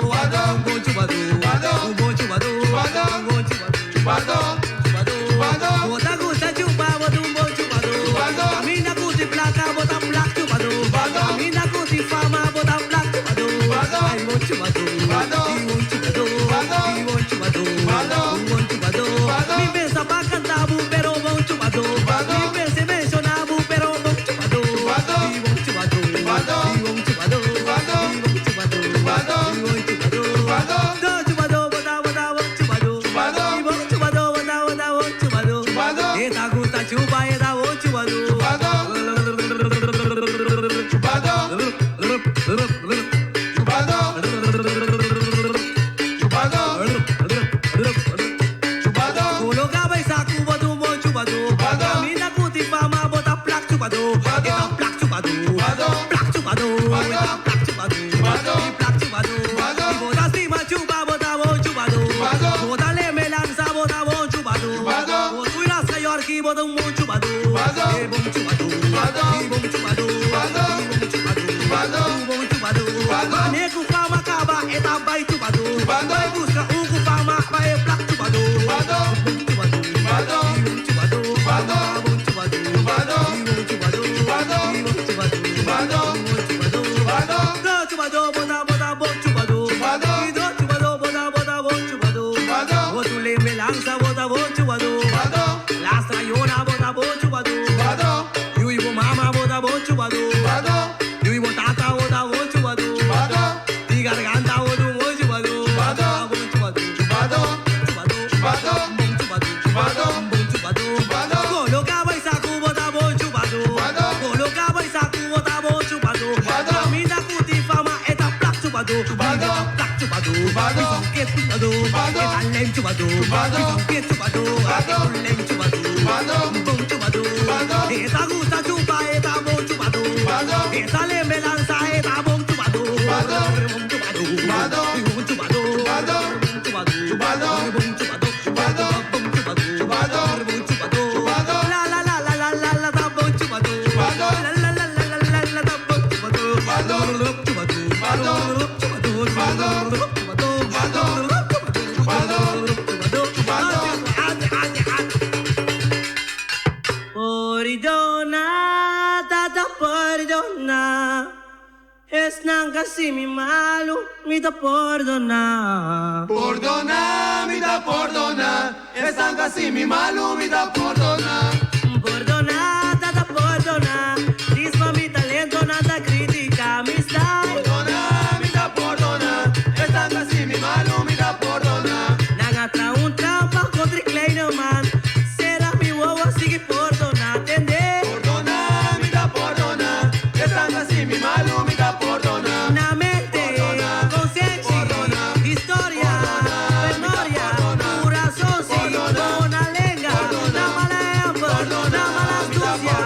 Chupador, chupador, chupador, chupador. Pordona, tata pordona. Esnan ku a hasi mi malu, mi ta pordona. Pordona, mi ta pordona. Esnan ku a hasi mi malu, mi ta pordona. Pordona, tata pordona. Dis pa mi talento, nan ta kritika mi style. Pordona, mi ta pordona. Esnan ku a hasi mi malu, mi ta pordona. Nan a traha un trampa kontra kleine man. Sera mi wowo, sigui pordona, tende. Pordona, mi ta pordona. Esnan ku a hasi mi malu, mi ta pordona. Na mente, konsenshi, historia, memoria, kurason, si, bona lenga, na mala ehèmpel, na mala astusia.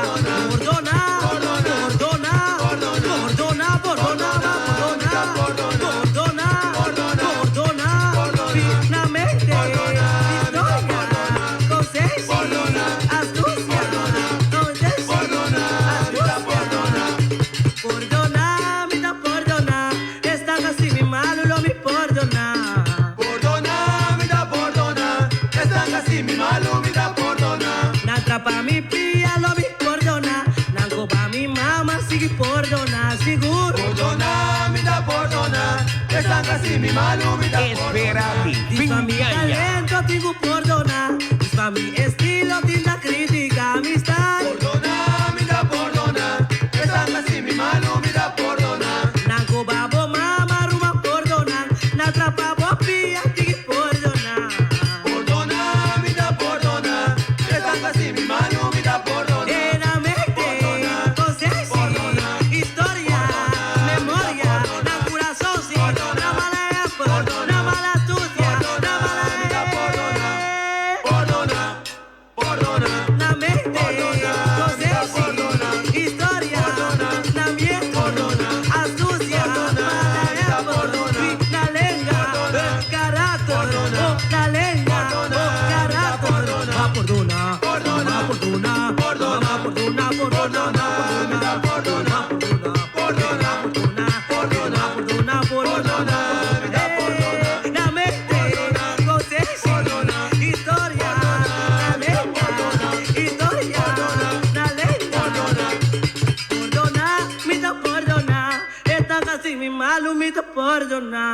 Pordona, pordona, pordona, pordona, pordona, pordona, pordona, na mente, historia, konsenshi, astusia, konsenshi, astusia. Pordona, mi ta pordona. Esnan ku a hasi mi malu, lo mi pordona. Pordona, mi ta pordona. Esnan ku a hasi mi malu, mi ta pordona. Nan trapa mi pia, lo mi pordona. Nan koba mi mama, sigui pordona, sigur. Pordona, mi ta pordona. Esnan ku a hasi mi malu, mi ta pordona. Dis pa mi talento, tin ku pordona. Dis pa mi estilo, tin ta kritika mi style. Pordona, mi ta pordona. Esnan ku a hasi mi malu, mi ta pordona. Nan koba bo mama, ruman pordona. Nan trapa bo pia, sigui pordona. Pordona, mi ta pordona. Esnan ku a hasi mi malu, mi ta pordona. Na mente, konsenshi, historia, memoria, na kurason, si, na mala ehèmpel, na mala astusia, na mala Pordona, pordona, na mente, konsenshi, historia, na miedu, astusia, mala ehèmpel, na lenga, karakter, oh, na lenga, oh, karakter. Ma pordona, pordona, pordona, pordona, pordona, pordona, pordona, pordona, pordona, pordona, pordona, na mente, konsenshi, historia, na lenga, historia, na lenga. Pordona, mi ta pordona. Esnan ku a hasi mi malu, mi ta pordona.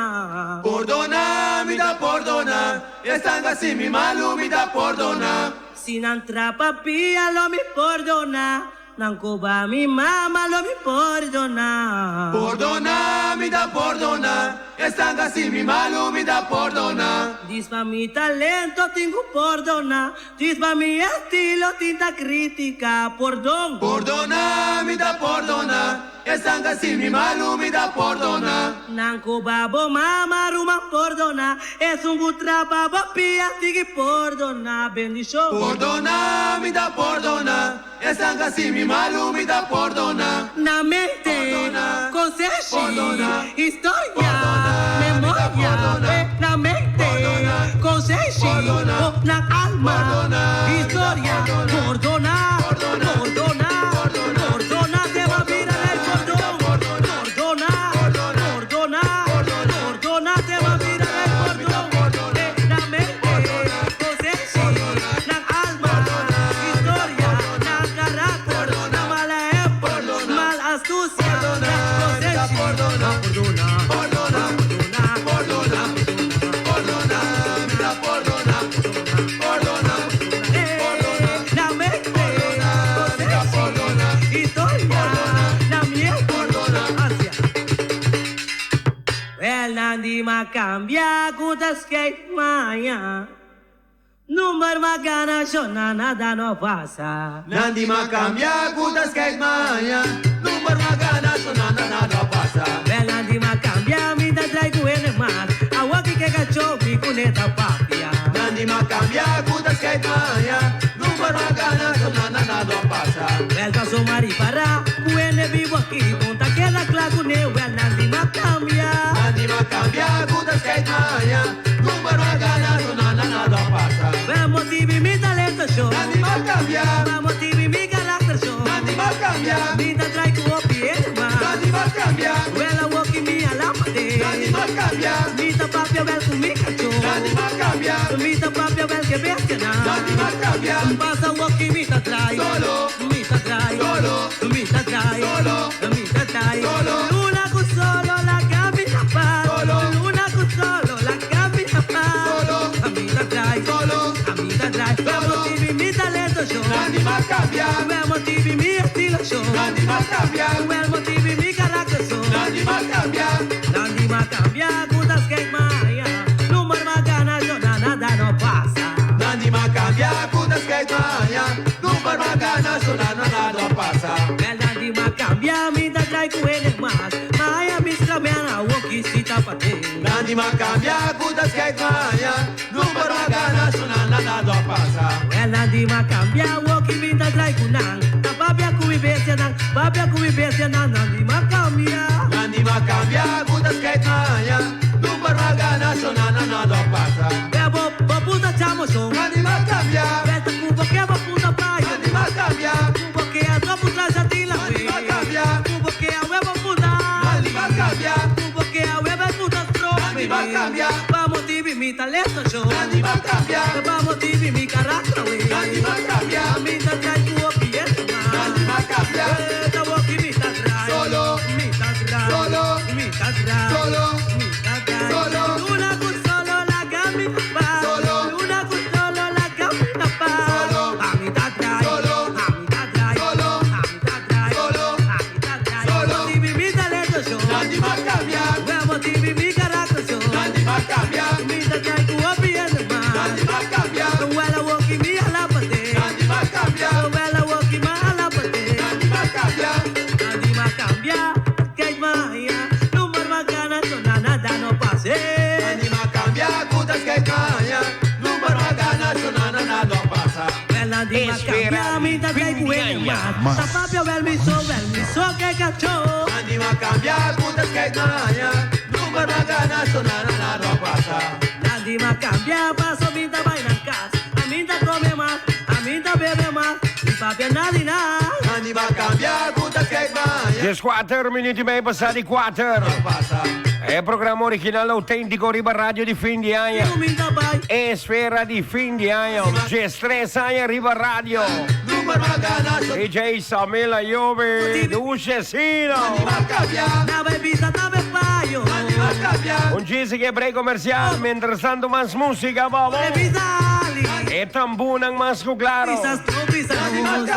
Pordona, mi ta pordona. Esnan ku a hasi mi malu, mi ta pordona. Si nan trapa pia, lo mi pordona. Nan koba mi mama, lo mi pordona. Pordona, mi ta pordona. Esnan ku a hasi mi malu, mi ta pordona. Dis pa mi talento, tin ku pordona. Dis pa mi estilo, tin ta kritika, pordon. Pordona, mi ta pordona. Esnan ku a hasi mi malu, mi ta pordona. Nan koba bo mama, ruman pordona. Esun ku trapa bo pia, sigui pordona. Bendishon. Pordona, mi ta pordona. Esnan ku a hasi mi malu, mi ta pordona. Na mente, konsenshi, historia, memoria, na mente, konsenshi, oh, na alma, historia, pordona, pordona, pordona, te va a virar el cordón, pordona, pordona, pordona, te va a virar el cordón, na mente, konsenshi, na alma, historia, na karakter, na mala ehèmpel, mal astusia, na konsenshi, pordona, pordona, pordona, pordona, mi ta pordona, pordona, na mente, konsenshi, historia, na miedu, asia. Wel, Nandi m'a kambia, ku ta skate maya. Number m'a gana, shona nada no pasa. Nandi m'a kambia, ku ta skate maya. Number m'a gana, shona nada no pasa. Wel, Nandi m'a kambia, mi ta drai ku ene mas. Awa ki ke kacho, mi kuneta papia. Nandi m'a kambia, ku ta skate maya. Number m'a gana, shona nada no pasa. Wel, paso mari para, ku ene vivo aki, punta queda kla kuné, wel, Nandi m'a kambia. Nandi m'a kambia, ku ta skate maya. Number m'a gana, shona nada no pasa. Vamos TV mi talento show. Nandi m'a kambia. Vamos TV mi karakter show. Nandi m'a kambia. Mi ta drai ku opi ene mas. Nandi m'a kambia. Wel, awoki mi alama de. Nandi Nandi ma cambia. Mita papia wel ku mi cacho. Nandi ma cambia. Mita papia wel ke bestia na. Nandi ma cambia. Pasa woki mita trai. Solo. Mita trai. Solo. Mita trai. Solo. Mita trai. Solo. Luna ku solo la camina pa. Solo. Luna ku solo la camina pa. Solo. Amita trai. Solo. Amita trai. Solo. Vemos TV mi talento show. Nandi ma cambia. Vemos TV mi estilo show. Nandi ma cambia. Vemos TV mi carácter show. Nandi ma cambia. Nandi ma cambia, gudas que maya. Nummer ma gana, yo na nada no pasa. Nandi ma cambia, kudas kay maya. Number ma gana, so na na na no pasa. El Nandi ma cambia, mi da trai kuene mas. Maya mis cambiana, woki sita pate. Nandi ma cambia, kudas kay maya. Number ma gana, so na na na no pasa. El Nandi ma cambia, woki mi da trai kunang. Ta papia kui bestia nang, papia kui bestia nang, Nandi ma cambia. Nandi ma cambia, kudas kay maya. Number ma gana, so na na na no pasa. Bebo, bo puta chamo so. Nandi ma cambia. Beta cubo que bo puta payo. Nandi ma cambia. Cubo que a do puta jatila. Nandi ma cambia. Cubo que a huevo puta. Nandi ma cambia. Cubo que a huevo puta strofe. Nandi ma cambia. Vamos TV mi talento show. Nandi ma cambia. Vamos TV mi carácter wey. Nandi ma cambia. Minta trai cubo piel. Nandi ma cambia. Eta woki mita trai. Solo. Mita trai. Solo. Mita trai. Solo. Mita trai. Solo. Luna con solo la camina pa. Solo. Luna con solo la camina pa. Solo. A mitad trai. Solo. A mitad trai. Solo. A mitad trai. Solo. A mitad trai. Solo. TV mi talento show. Nandi ma cambia. Vemos TV mi carácter show. Nandi ma cambia. Mita trai cubo piel ma. Nandi ma cambia. Wela woki mi alapate. Nandi ma cambia. Wela woki ma alapate. Nandi ma cambia. Nandi ma cambia. Kijk maya. Nummer ma gana so na nada no pase. Nandi ma cambia, kudas kay maya. Number ma gana, so na na na no pasa. Wel Nandi ma Espera cambia. Mita trai fin di cuene año. ma. Tapapia wel mi so wel mi so que cacho. Nandi ma cambia, kudas kay maya. Number ma gana, so na na na no pasa. Nandi ma cambia. Paso minta vaina en casa. A minta come más. A minta bebe más. Mi papia nadi na. Nandi ma cambia, kudas kay maya. 14 minuti bij passati 4. Pasa. E programma originale autentico Riba Radio di fin di año. Minta bai. Esfera di fin di año. 13 años Riba Radio. Number ma gana, so DJ Samila Jove. Ducesino. Nandi ma cambia. Na bebida na payo. Nandi ma cambia. Un chiste que break comercial. Mientras tanto más música, vamos. Bebida ali. E tambunan más claro. Pisas tu pisas.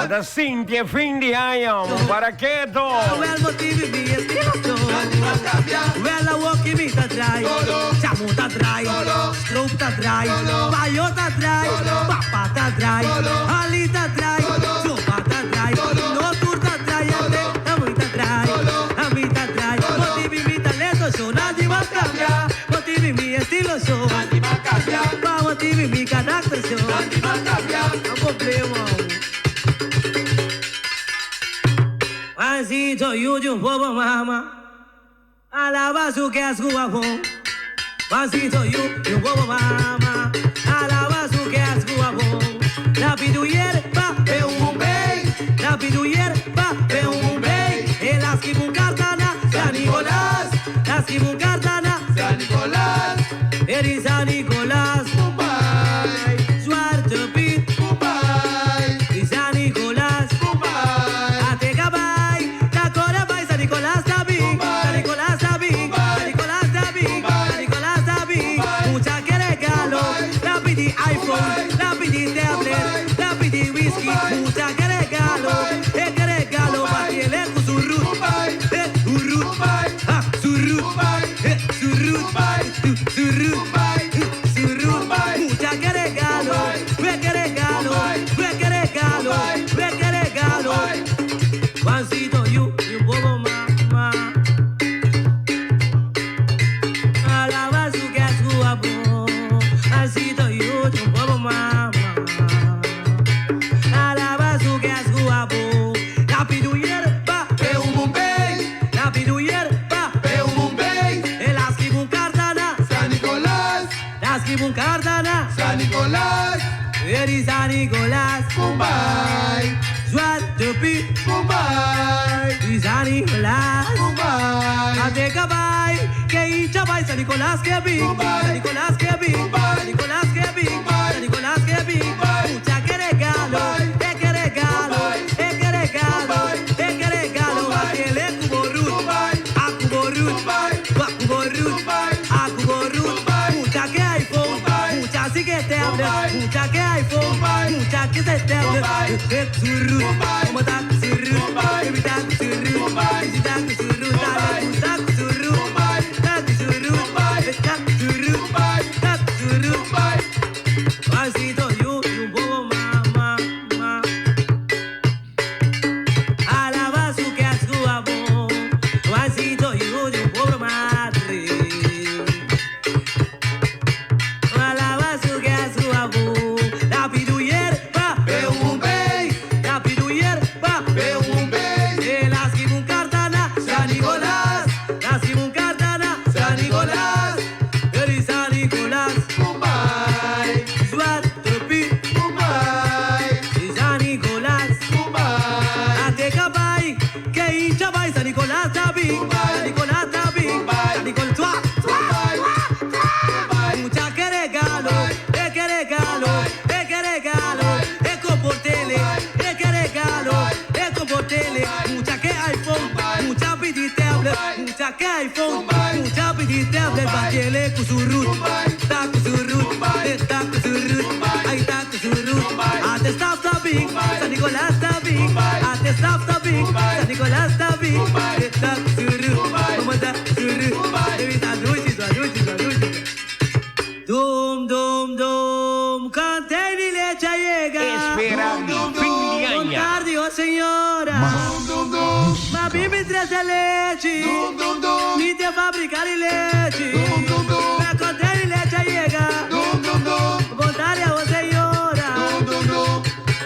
Da Cintia fin di año. Para keto. Wel motivi mi estilo show. Nandi ma cambia. Wel woki mi ta trai. Solo. Chamu ta trai. Solo. Stroop ta trai. Solo. Payo ta trai. Solo. Papa ta trai. Solo. Ali ta trai. Solo. Sopa ta trai. Solo. No tur ta trai. Solo. Ami ta trai. Solo. Ami ta trai. Solo. Motivi mi talento show. Nandi ma cambia. Motivi mi estilo show. Nandi ma cambia. Pa motivi mi carácter show. Nandi ma cambia. No problema. Juancito, you de un poco mama. Alaba su que es guapo. Juancito, you de un poco mama. Alaba su que es guapo. La pidu hierba, pe un bombay. La pidu hierba, pe un bombay. El asquibun cartana, San Nicolás. Asquibun cartana, San Nicolás. Eri San Nicolás. Mumbai. Zwarte Piet, Mumbai. y San Nicolás. Mumbai. Ategabay, Tacorabay, San Nicolás David, San Nicolás David, San Nicolás David, San Nicolás David. Mucha que regalo, la pedí iPhone, la pedí tablet, la pedí whisky, mucha que regalo, eh que regalo, pa' tiene con su root, Mumbai. eh su root, Mumbai. ah su root, Mumbai. eh su root, Mumbai. su root, Mumbai. su root, Mumbai. mucha que regalo, Mumbai. eh que regalo, Mumbai. eh que regalo, Mumbai. eh que regalo. Mumbai. Juancito, you, you bobo mama. Alaba su que es guapo. Juancito, you, you bobo mama. Alaba su que es guapo. La pidu hierba, Pe un Bombay. la pidu hierba. Pe un Bombay. El asquibun cartana, San Nicolás. asquibun cartana. San Nicolás. Eri San Nicolás. Mumbai. Zwarte Piet. San Nicolas. Ate cabay, que hincha bay, San Nicolás que vi. San Nicolás que vi. San Nicolás que vi. San Nicolás que vi. Mucha que regalo, eh que regalo, eh que regalo, eh que regalo. Aquel es cubo Ruth, a cubo Ruth, a cubo Ruth, a cubo Ruth. Mucha que iPhone, mucha sí que te hable, mucha que iPhone, mucha que se te hable. Eh, surru, como ta surru, baby ta surru, si ta surru, dale ta surru, ta surru, ta surru, ta surru. Juancito, you, you, bobo, ma, ma, ma. Alaba su que a su amor. Juancito, you, you, pobre madre. Alaba su que a su amor. La pidu hierba, pe un bey. La pidu hierba, pe un bey. El asquimun cartana, San Nicolás. Asquimun cartana, San Nicolás. El San Nicolás. Zwarte Piet. San Nicolás. Ate cabay, que hincha bay, San Nicolás David. San Nicolás David. San Nicolás. Tua, tua, tua, tua. Mucha que regalo, eh que regalo, eh que regalo, eh comportele, eh que regalo, eh comportele. Mucha que iPhone, mucha piditeable, mucha que iPhone, mucha piditeable, batiele kusurut, ta kusurut, ta kusurut, ay ta kusurut. Ate stop tabi, San Nicolás tabi, ate stop tabi, San Nicolás tabi, ta kusurut, como ta kusurut, evita luchi, luchi, luchi. Dum, dum, dum, cante y leche llega. Espera mi fin de año. Tarde, oh señora. Ma bibi tres de leche. Mi te fabricar y leche. Ma conté y leche llega. Contaré oh señora.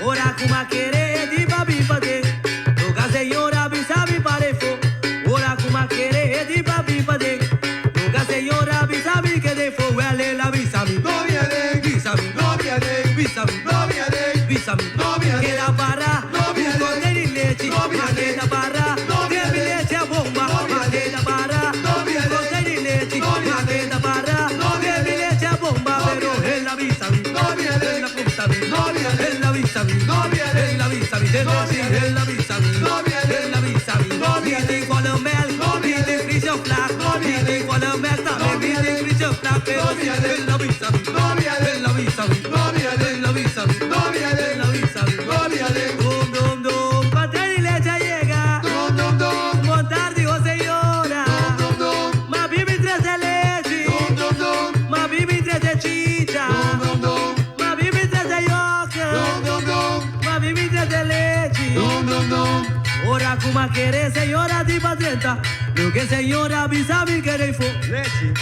Ora kuma quere di babi pade. Toca señora bisa mi parefo. Ora kuma quere di babi pade. Toca señora bisa mi que de fo. Wele la bisa mi. No viene. Bisa mi. No viene. Bisa mi. No viene. Bisa mi. No viene. Queda para. No viene. Con leche. No viene. Queda para. No viene. Leche a bomba. No viene. Queda para. No viene. Con leche. No viene. Queda para. No viene. Leche a bomba. Pero él la bisa mi. No viene. Él la punta mi. No viene. Él la bisa mi. No viene. Él la bisa mi. No viene. Él la bisa mi. No viene. Él la bisa mi. No viene. Ni con mel. No viene. Ni flag. No viene. Ni con mel. No viene. Ni flag. Pero él la bisa mi. No viene. Él la bisa mi. No viene. Él la bisa mi. No viene. Él la bisa mi. No viene. Dum dum dum. Pastel y leche llega. Dum dum dum. Montar dijo señora. Dum dum dum. Ma bibi tres de leche. Dum dum dum. Ma bibi tres de chicha. Dum dum dum. Ma bibi tres de yoca. Dum dum dum. Ma bibi tres de leche. Dum dum dum. Ora kuma quere señora di patrenta. Lo que señora avisa mi quere fo.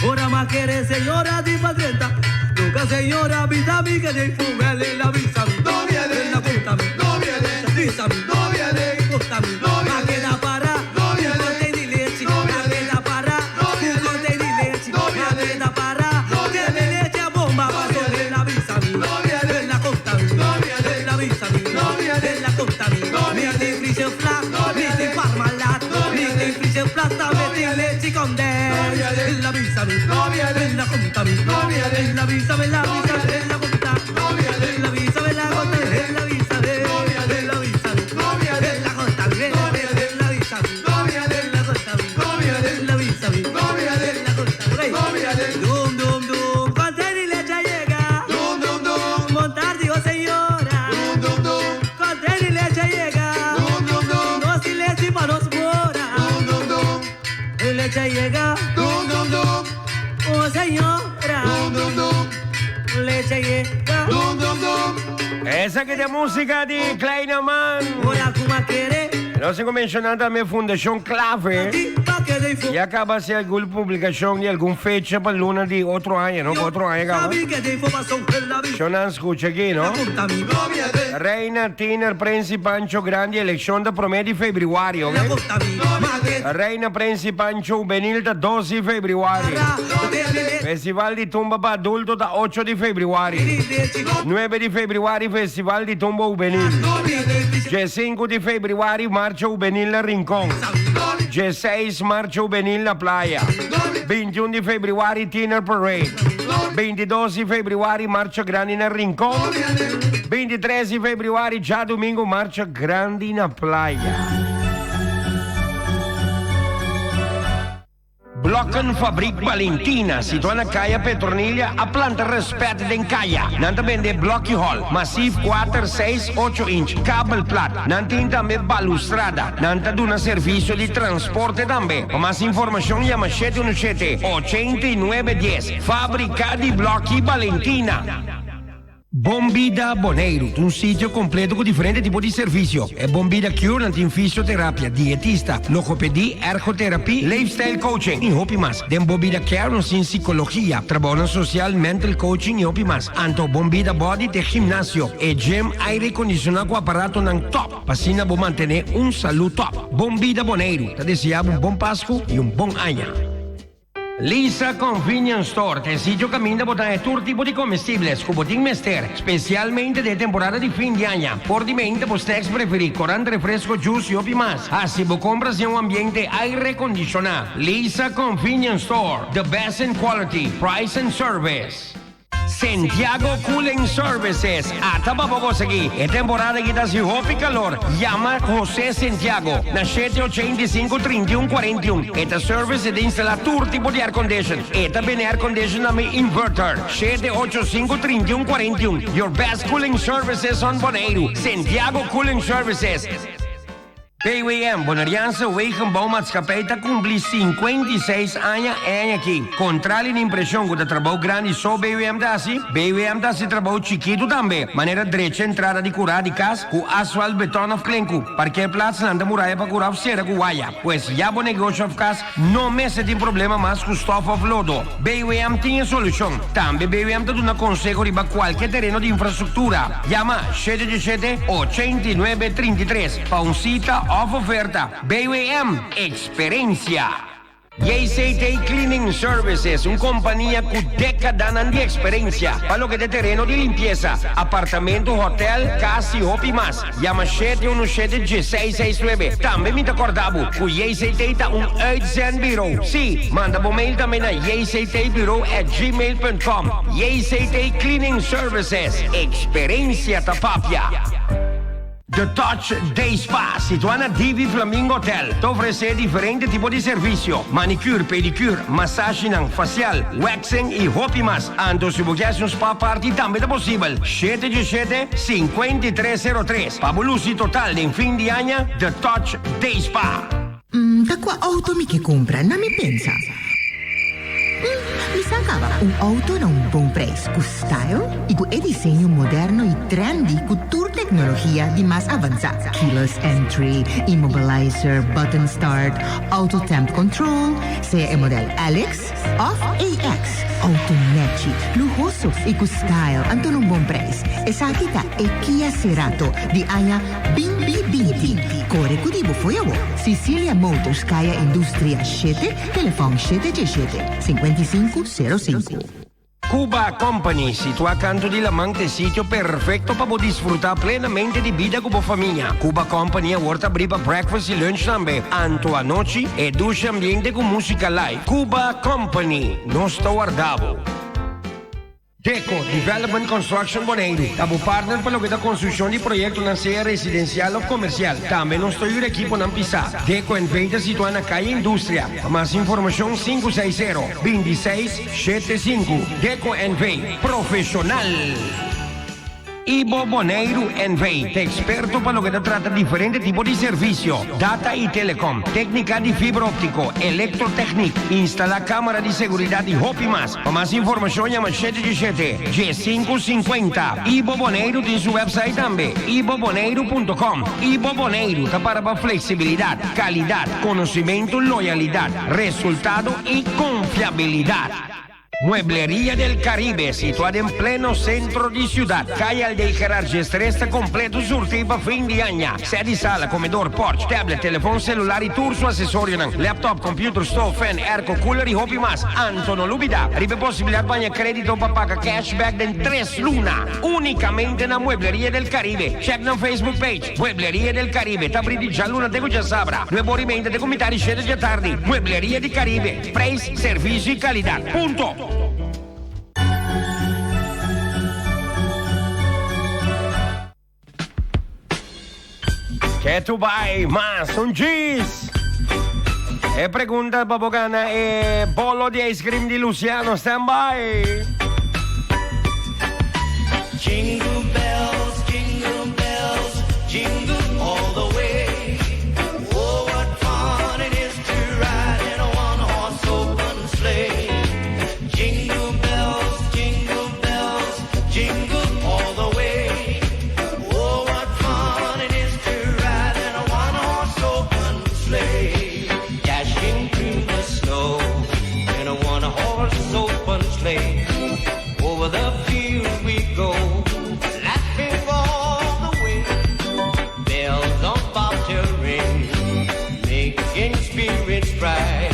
Ora ma quere señora di patrenta. Lo que señora avisa mi quere fo. Vele la avisa mi. No viene. La puta mi. No viene. Avisa mi. No viene. Puta mi. No viene. Ma queda para. No viene. Un di leche. No viene. Ma queda para. No viene. Un di leche. No viene. Ma queda para. No viene. Leche a bomba. No viene. La avisa mi. No viene. La conta mi. No viene. La avisa mi. No viene. La conta mi. No viene. Ni frisse flag. No viene. Ni parmalat. No viene. Ni frisse plata. Metti leche con del. La avisa mi. No viene. La conta mi. No viene. La avisa mi. La avisa mi. La conta. No viene. La avisa mi. La conta. La avisa mi. No viene. La avisa mi. No viene. La conta mi. No viene. La avisa mi. No viene. La conta mi. No viene. La avisa mi. No viene. La conta mi. No viene. Dum dum dum. Conté y leche llega. Dum dum dum. Montar digo señora. Dum dum dum. Conté y leche llega. Dum dum dum. No sin leche pa nos mora. Dum dum dum. Leche llega. Dum dum dum. Oh señora. Dum dum dum. Leche llega. Dum dum dum. Esa que de música de Kleine Man. Ora kuma quere. Nos tin ku menshoná tambe Fundashon Clave. Ya kaba hasi algun publikashon di algun fecha pa luna di otro aña, no? Pa otro aña kaba. Shon nan skucha aki, no? Reina, Tiner, Prince i Pancho Grandi elekshon ta promé di febrüari, oke? Reina, Prince i Pancho Hubenil ta dos di febrüari. Festival di Tumba pa adulto ta ocho di febrüari. Nuebe di febrüari Festival di Tumba Hubenil. Diesinku di febrüari Marcha Hubenil na Rincon. Dieseis Marcha Hubenil na Playa. Bintiun di febrüari Tiner Parade. Bintidos di febrüari Marcha Grandi na Rincon. Bintitres di febrüari djadumingu Marcha Grandi na Playa. Blokkenfabriek Valentina, situá na Kaya Petronilia, a planta rèspèt den kaya. Nan ta bende blòki hòl, masif kuater, seis, ocho inch, kabel plat. Nan tin tambe balustrada. Nan ta duna servisio di transporte tambe. Pa mas informashon yama shete unu shete, 89 dies. Fábrika di Blòki Valentina. Bon Bida Boneiru ta un sitio kompleto ku diferente tipo di servisio. E Bon Bida Cure nan tin fisioterapia, dietista, logopedi, ergoterapie, leefstijl coaching i hopi mas. Den Bon Bida Care nos tin sikologia, trabounan sosial, mental coaching i hopi mas. Anto Bon Bida Body ta e gimnasio, e gym aire kondishoná ku aparatonan top pa asina bo mantené un salú top. Bon Bida Boneiru ta deseá bo un bon Pasku i un bon aña. Lisa Convenience Store ta e sitio kaminda bo ta haña tur tipo di comestibles ku bo tin mester, spesialmente den e temporada di fin di aña. Por di meinta bo snacks preferí, korant, refresko, juice i hopi mas. Hasi bo kompras den un ambiente aire kondishoná. Lisa Convenience Store, the best in quality, price and service. Santiago Cooling Services ata pa bo konsegui. E temporada aki ta hasi hopi kalor. Yama Jose Santiago na shete ochenta i sinku, trinta i un, kuarenta i un. E ta service e ta instala tur tipo di aircondition. E ta bende aircondition tambe inverter. Shete ocho sinku, trinta i un, kuarenta i un. Your best cooling services on Boneiru. Santiago Cooling Services. BWM, Boneriaanse Wegenbouwmaatschappij, ta kumpli 56 aña e aña aki. Kontrali na impreshon ku ta trabou grandi so BWM ta hasi, BWM ta hasi trabou chikitu tambe, manera drecha entrada di kurá di kas ku asfalt, beton òf klenku. Parkeerplaatsnan ta muraya pa kurá òf sera ku waya. Pues ya bo negosio òf kas no mester tin problema mas ku stòf òf lodo. BWM tin e solushon. Tambe BWM ta duna konseho riba kualke tereno di infrastruktura. Yama 787 89 33 pa un sita òf oferta. BWM, eksperensia! JCT Cleaning Services, un kompania ku dékadanan di eksperensia pa loke ta e tereno di limpiesa, apartamento, hotèl, kas i hopi mas. Yama shete unu shete dieseis seis nuebe. Tambe mi ta kòrda bo ku JCT ta un uitzendbureau. Sí, manda bo mail tambe na jctbureau@gmail.com. JCT Cleaning Services, eksperensia ta papia. The Touch Day Spa, situá na Divi Flamingo Hotel, ta ofresé diferente tipo di servisio, manicure, pedicure, masashinan, facial, waxing i hopi mas. Anto si bo ke hasi un spa party tambe ta posibel. Shete djeshete, 5303. Pa bo lusi total den fin di aña, The Touch Day Spa. Mm, ta kua outo mi ke kumpra? Na mi pensa. Mm, mi sa kaba. Un outo na un bon prijs, ku style i ku e diseño moderno i trendy ku tur teknologia di mas avansá. Keyless entry, immobilizer, button start, auto temp control, sea e model LX, Òf AX, outo nèchi, luhoso i ku style anto na un bon preis. Esaki ta e Kia Cerato di aña binti binti. Kore ku di bo fo'i awor. Cicilia Motors Kaya Industria shete, telefòn shete djeshete, 55 05. Cuba Company, situá kantu di laman, ta e sitio perfekto pa bo disfrutá plenamente di bida ku bo famia. Cuba Company awor ta abrí pa breakfast i lunch tambe. Anto anochi, e dushi ambiente ku músika live. Cuba Company, nos ta warda bo. Deco Development Construction Boneiru ta bo partner pa loke ta konstrukshon di proyektonan sea residensial òf komersial. Tambe nos ta yuda ekiponan pisá. Deco NV ta situá na Kaya Industria. Pa mas informashon, sinku seis sero, binti seis, Shete sinku, Deco NV, profesional! Ibo Boneiru NV ta eksperto pa loke ta trata diferente tipo di servisio, data i telecom, téknika di fibra óptiko, elektrotèknik, instalá kámara di seguridat i hopi mas. Pa mas informashon yama 717 1550. Ibo Boneiru tin su wèpsait tambe, iboboneiru punto com. Ibo Boneiru ta para pa fleksibilidat, kalidat, konosimentu, loyalidat, resultado i konfiabilidat. Muebleria del Caribe, situá den pleno sentro di siudat, Kaya Aldey Gerard Gestres ta kompleto surtí pa fin di aña. Sèt di sala, komedor, pòrch, tablet, telefòn selular i tur su asesorionan, laptop, computer, stof, fèn, airco, cooler i hopi mas. Anto no lubidá riba e posibilidat pa haña krédito pa paga cashback den tres luna, únikamente na Muebleria del Caribe. Chèk nan Facebook page. Muebleria del Caribe ta abrí di djaluna te ku djasabra, nuebe ora i meinta te ku mitá di shete djatardi. Muebleria di Caribe, Preis, servisio i kalidat. Punto! Ke tu bai mas un djis? E pregunta pa bo gana e bolo di ice cream di Luciano. Stand by! Jingle bells, jingle bells, jingle all the way. Oh, what fun it is to ride in a one-horse open sleigh. Jingle bells, jingle bells, jingle all the way. Oh, what fun it is to ride in a one-horse open sleigh. Dashing through the snow in a one-horse open sleigh. Over the fields we go, laughing all the way. Bells on bobtail ring, making spirits bright.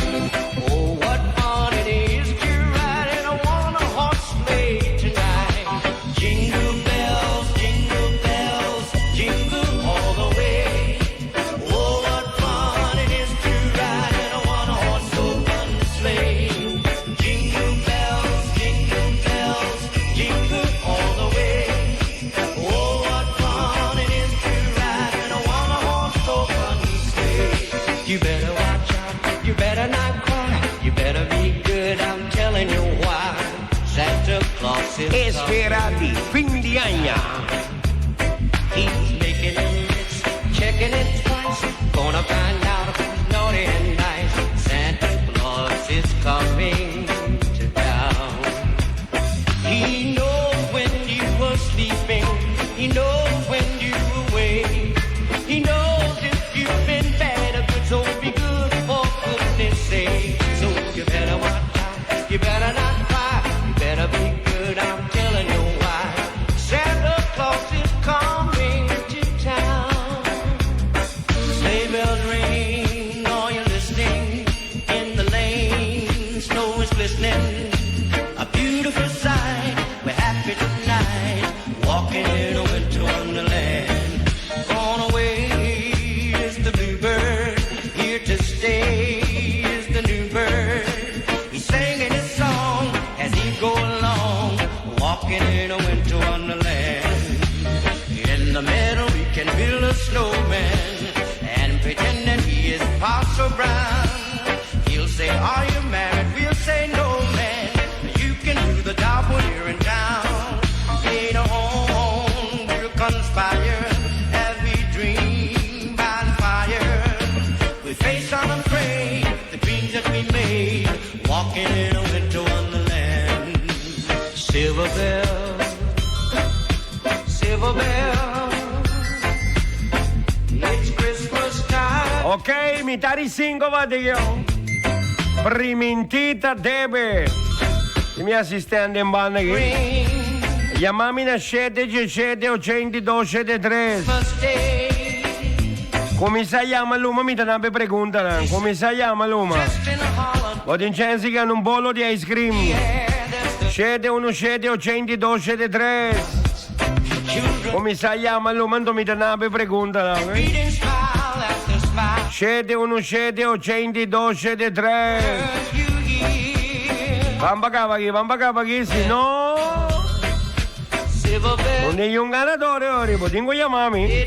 Oh, what fun it is to ride in a one-horse sleigh tonight. Jingle bells, jingle bells, jingle all the way. Oh, what fun it is to ride in a one-horse open sleigh. Jingle bells, jingle bells, jingle all the way. Oh, what fun it is to ride in a one-horse open sleigh. You better watch out, you better not cry, you better be good, I'm telling you why. Santa Claus is Espera di fin di aña. He's making a list, checking it twice, gonna find out who's naughty and nice. Santa Claus is coming to town. He knows when you were sleeping, he knows when you awake. He knows if you've been bad or good, so be good for goodness sake. So you better watch out, you better not cry, you better be good, I'm telling you why. Santa Claus is coming to town. Sleigh bells ring, are you listening? In the lane, snow is glistening. A beautiful sight, we're happy tonight, walking in a winter wonderland. Gone away is the bluebird, here to stay is the new bird. He's singing his song as he go along, walking in a winter wonderland. In the meadow we can build a snowman and pretend that he is Pastor Brown. He'll say, are you married? We'll say, no, man. You can do the job when you're in town. Later on, we'll conspire as we dream by the fire. We face unafraid the dreams that we made, walking in a winter wonderland. Silver bell, silver bell, it's Christmas time. Ok, mitar di sinku bati. Primintí ta debe. I mi asistente den banda aki. Yama mi na 7 7 82 73. Kuminsá yama luma mi ta habri preguntanan. Kuminsá yama luma. Bo tin chèns di gana un bolo di ice cream. 7 1 7 82 73. Kuminsá yama luma anto mi ta habri preguntanan. 7 1 7 82 73. Ban pa akaba aki, ban pa akaba aki, si no, no tin un ganadó, ori, bo tin ku yama mi.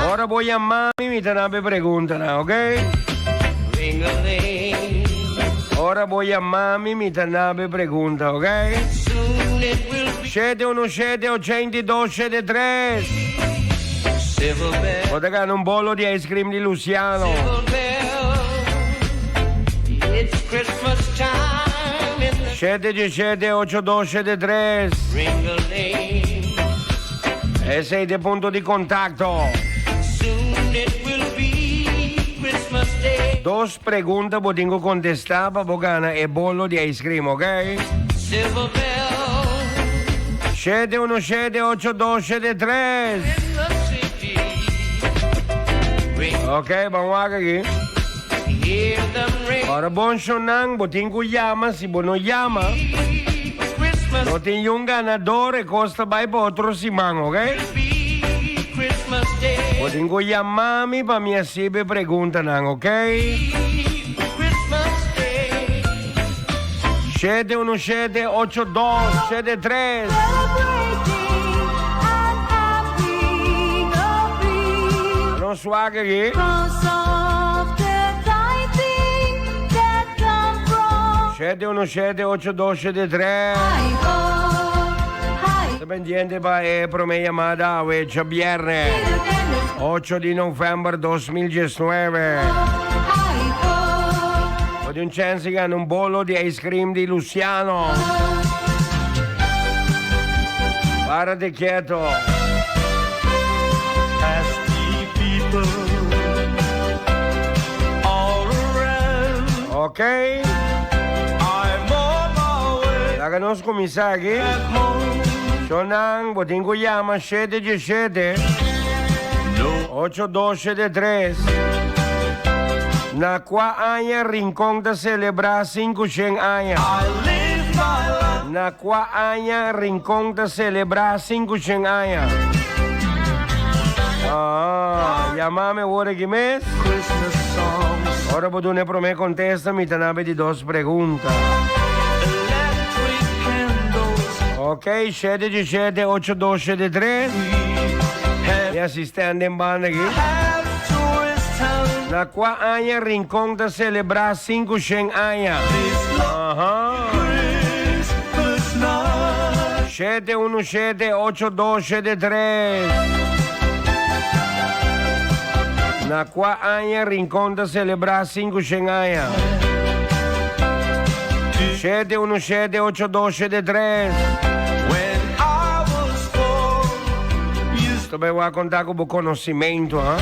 Ora bo yama mi, mi ta habri preguntanan, ok? Ora bo yama mi, mi ta nabe pregunta, ok? 717 82 73. Bo ta gana un bolo di ice cream di Luciano. It's Christmas time in the 717 8273. ring-a-ling. Esei ta e punto di kontakto. Soon it will be Christmas Day. Dos pregunta bo tin ku kontestá pa bo gana e bolo di ice cream, ok? Silver bells 717 8273. in the city. Ok, ban wak aki. Hear them ring. Ora bon shonnan, bo tin ku yama, si bo no yama, Christmas no tin un ganador e kos ta bai pa otro siman, ok? be Christmas Day. Bo tin ku yama mi pa mi hasi bo e preguntanan, ok? Christmas Day. 717 8273. Nos wak aki. 717 8273. Ta pendiente pa e promé yamada awe djabièrnè 8 di novèmber 2019. Bo tin un chèns di gana un bolo di ice cream di Luciano. Párate quieto. Ask the people all around. Ok. I'm on my way. Laga nos kuminsá aki. Shonnan, bo tin ku yama shete diesshete, ocho dos shete tres. Na kua aña Rincon ta selebrá sinku shen aña? Na kua aña Rincon ta selebrá sinku shen aña? Ah, yama mi awor aki mes. Ora bo duna e promé kontesta, mi ta nabe di dos pregunta. Ok, shete dishete, ocho dos shete tres. Mi asistente den banda aki. Na kua aña Rincon ta selebrá sinku shen aña? Aha. Shete unu shete, ocho dos shete tres. Na kua aña Rincon ta selebrá sinku shen aña? Shete unu shete, ocho dos shete tres. Esto bai wak konta ku bo konosimentu, ha?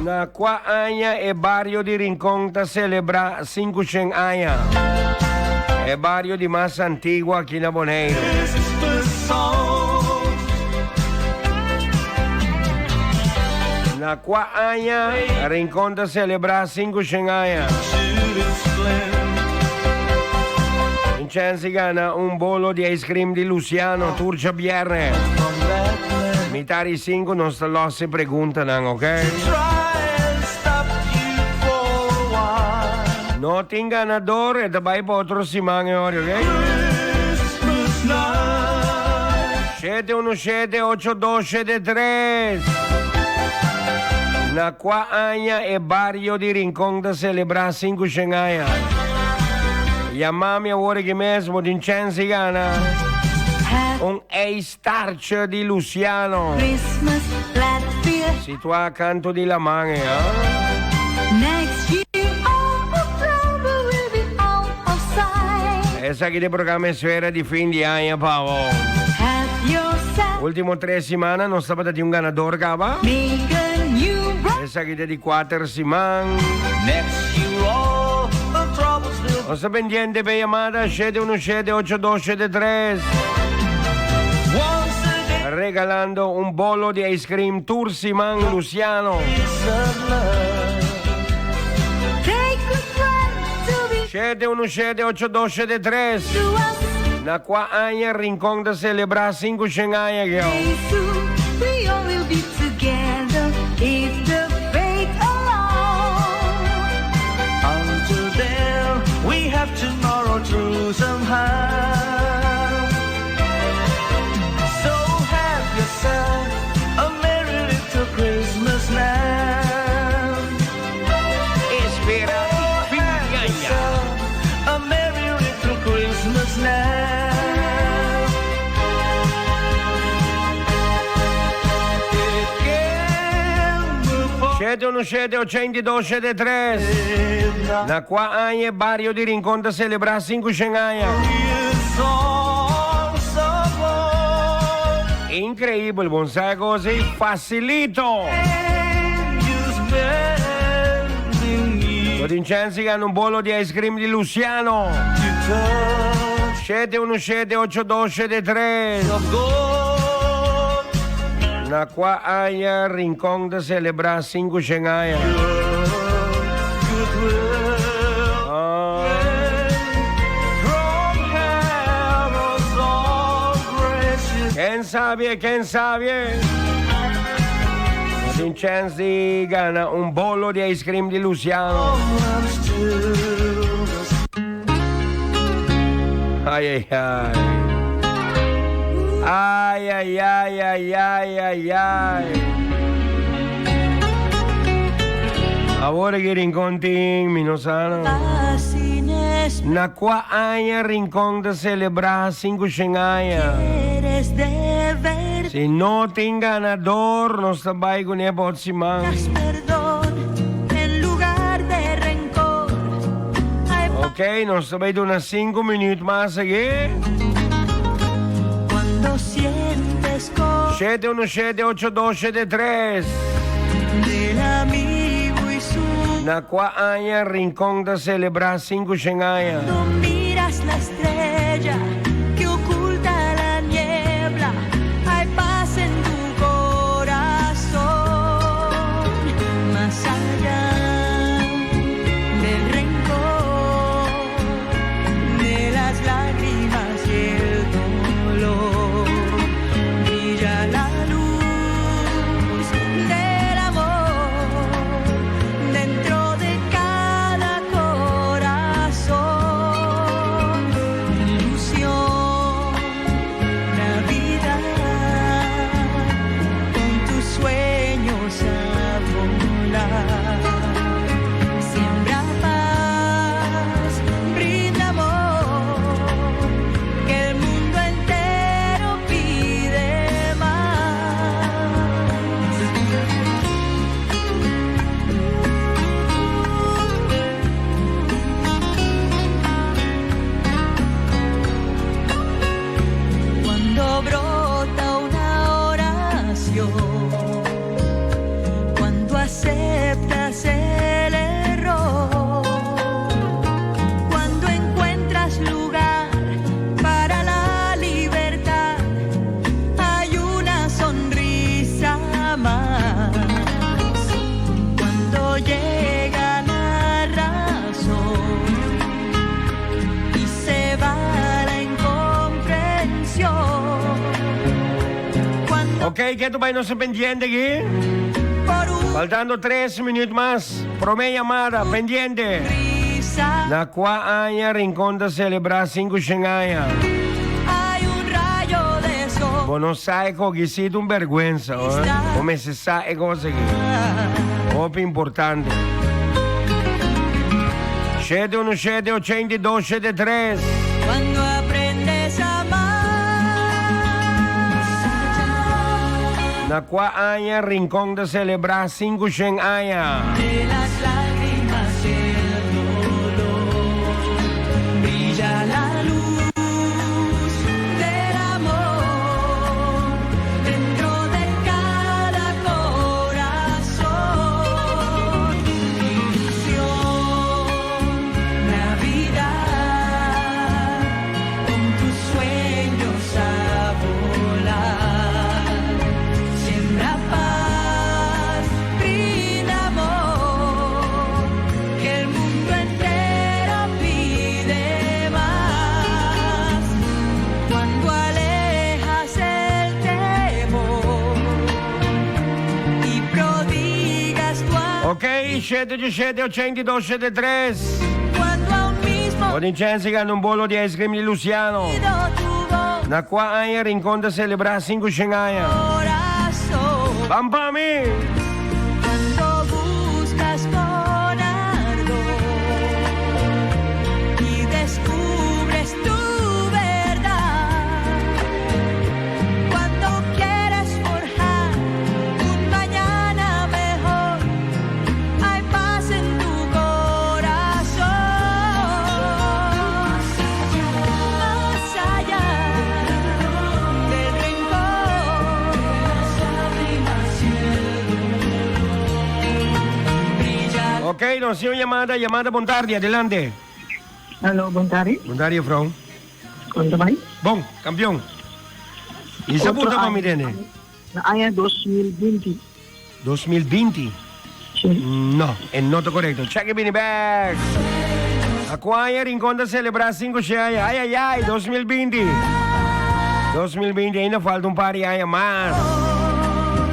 Na kua aña e bario di Rincon ta selebrá sinku shen aña? E bario di mas antiguo aki na Boneiru. Na kua aña Rincon ta selebrá sinku shen aña? Un chèns di gana un bolo di ice cream di Luciano tur djabièrnè. Mitar i sinku nos ta lòs e preguntanan, ok? No tin ganador, e ta bai pa otro siman e ora, ok? Shete unu shete ocho dos shete tres. Na kua aña e bario di Rincon ta selebrá sinku shen aña? Yama mi awor aki mes, bo tin chèns di gana un ijstartje di Luciano. Situá kantu di laman e, ha? Esaki ta e programa Esfera di fin di aña pa bo. Ultimo tres simana nos tabata tin un ganador caba. Esaki ta di cuater siman. Nos ta pendiente p'e yamada shete uno shete ocho dos shete tres. Regalando un bolo di ice cream tur siman Luciano. Shete unu shete ocho dos shete tres. Na kua aña Rincon ta selebrá sinku shen aña geo? 717 82 73. Na kua aña e bario di Rincon ta selebrá 500 aña? Increíbel, bon sa e kos ei facilito. Bo tin chance di gana un bolo di ice cream di Luciano. 717 8273. Na kua aña Rincon ta selebrá 500 aña? Ken sabi, ken sabi? Bo tin chance di gana un bolo di ice cream di Luciano. Ay, ay, ay. Ay, ay, ay, ay, ay, ay, ay. Awor aki Rincon tin, mi no sa no. Na kua aña Rincon ta selebrá 500 aña? Si no tin ganador, nos ta bai kuné pa otro siman. Ok, nos ta bai duna 5 minuut mas aki. 717 8273. Na kua aña Rincon ta selebrá 500 aña? Siembra paz, brinda amor, que el mundo entero pide más. Cuando brota una oración, cuando aceptas el error, cuando encuentras lugar para la libertad, hay una sonrisa más. Cuando llega la razón y se va la incomprensión. Ok, ke bai nos pendiente aki? Faltando 3 minuut mas. Promé yamada, pendiente. Na kua aña Rincon ta selebrá 500 aña? Hay un rayo de sol. Bo no sa ku ta un bèrgwensa, oh? Bo mester sa e kos aki. Hopi importante. 717 82 73. Cuando aprendes a amar. Na kua aña Rincon ta selebrá 500 aña? De las lágrimas y el dolor brilla la luz del amor dentro de cada corazón. Ilusión, Navidad, con tus sueños a volar. Siembra paz, brinda amor, que el mundo entero pide más. Cuando alejas el temor y prodigas tu amor. Ok, 717 82 73. Cuando aún mismo Bo tin chèns di gana un bolo di ice cream di Luciano. tu voz, Na kua aña Rincon ta selebrá 500 aña? corazón. Ban pa mi! Cuando buscas con ardor y descubres tu verdad, cuando quieres forjar un mañana mejor. nos tin un yamada, yamada bon tardi, adelante. Aló, bon tardi. Bon tardi, juffrouw. Kon ta bai? Bon, kampion. Isa Otro punta pa mi aña, tende. na aña 2020. 2020? No, e no ta korekto. Check e bini bek. A kua aña Rincon ta selebrá sinku she aña? Ai, ai, ai, 2020. 2020 ainda falta un par di aña mas.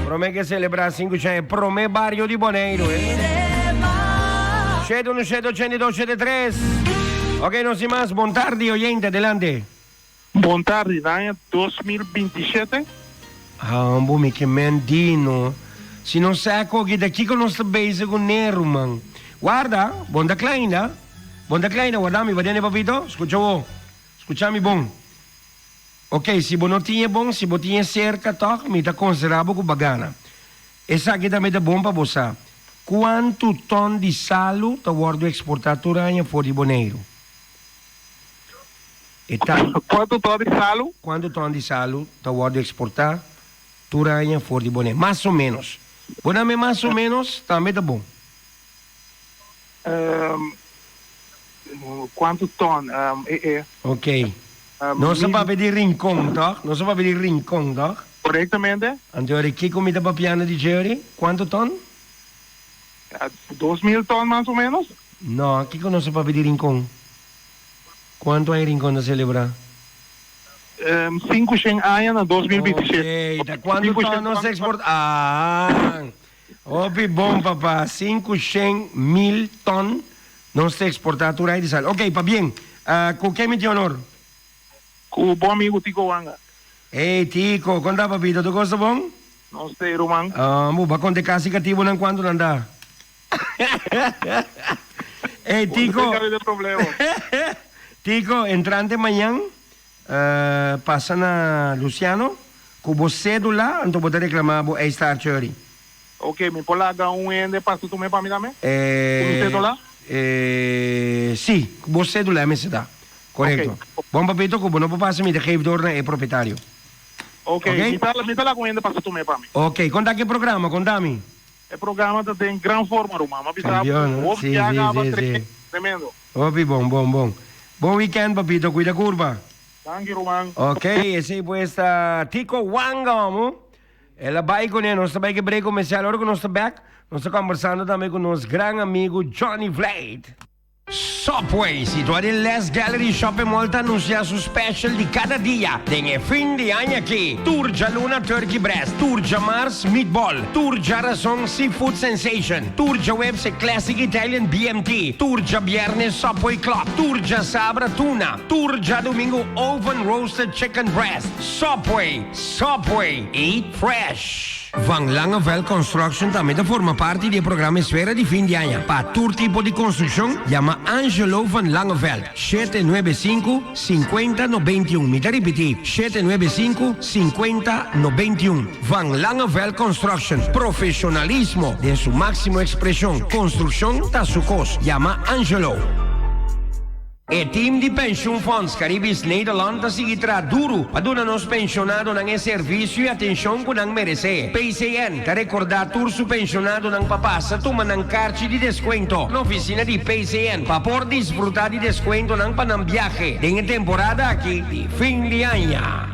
Promé ke selebrá sinku she aña. Promé bario di Boneiru, eh. Shete unu shete ochenta i dos shete tres. Ok, nos tin mas. Bon tardi, oyente. Adelante. Bon tardi, na aña 2027. Hambo mi ke men di no. Si nos sa koki ta kiko nos ta bezig ku ne ruman. Warda, bon ta kla ainda. Bon ta kla ainda, warda mi badia ne papito. Skucha wo. Skucha mi bon. Ok, si bo no tin e bon, si bo tin e serka tòg, mi ta konsidera bo ku bo a gana. Esaki tambe ta bon pa bo sa. Kuantu tòn di salu ta wòrdu eksportá tur aña for di Boneiru? E ta. Kuantu tòn di salu? Kuantu tòn di salu ta wòrdu eksportá tur aña for di Boneiru? Mas o ménos. Bo na me mas o ménos tambe ta bon. Kuantu tòn? E e. Ok. Nos a papia di Rincon, tòg? Nos a papia di Rincon, tòg? Korektamente. Anto ora kiko mi ta papiando di dje ori? Kuantu tòn? 2000 tòn mas o ménos. No, kiko nos a papia di Rincon? Kuantu aña Rincon ta selebrá? Sinku shen aña na 2027. Ok, ta kuantu tòn nos ta eksportá? Ah, hopi bon papa, 500.000 tòn nos ta eksportá tur aña di sal. Ok, pabien. Ku ken mi tin honor? Ku bo amigu Tico Wanga. Hey Tico, kon ta papito? Tur kos ta bon? Nos ta e ruman. Ah, bo ba konta e kasi katibunan kuantu nan ta? Ey, Tico. Tico, entrante mañan, pasa na Luciano cu bo cedula, anto bo ta reclama bo ijstaart chori. Ok, mi por laga un hende pasa tume pa mi tambe? Cu mi cedula? Si, cu bo cedula e mester ta. Corecto. Bon papito, cu bo no por pasa mi ta geef door na e propietario. Ok, mi ta laga un hende pasa tume pa mi. Ok, con ta ki programa? Conta mi. E programa ta den gran forma ruman. M'a bisa Campeon, bo hopi sí, ya sí, caba sí, tremendo, sí. tremendo. Hopi bon, bon, bon. Bon weekend papito, cuida curpa. Danki ruman. Ok, esey pues ta Tico Wanga homo. El a bay cune, nos ta bay ke break comercial. Ora cu nos ta back, nos ta conversando tambe cu nos gran amigo Johnny Vlijt. Subway, situá den Les Gallery Shopping Mall ta anunsiá su special di kada dia den e fin di aña aki, Tur djaluna Turkey Breast, tur djamars Meatball, tur djarason Seafood Sensation, tur djaweps e Classic Italian BMT, tur djabièrnè Subway Club, tur djasabra Tuna, tur djadumingu Oven Roasted Chicken Breast. Subway, Subway, eat fresh! Van Langeveld Construction tambe ta forma parti di e programa Esfera di Fin di Aña. Pa tur tipo di construccion, yama Angelo van Langeveld, 795 50 91. Mi ta ripiti, 795 50 91. Van Langeveld Construction, profesionalismo den su maximo expresion. Construccion ta su cos. Yama Angelo. E team di Pensioenfonds Caribisch Nederland ta sigui traha duru pa duna nos pensionadonan e servisio i atenshon ku nan meresé. PCN ta rekordá tur su pensionadonan pa pasa tuma nan karchi di deskuento na ofisina di PCN pa por disfrutá di deskuentonan pa nan biahe den e temporada aki di fin di aña.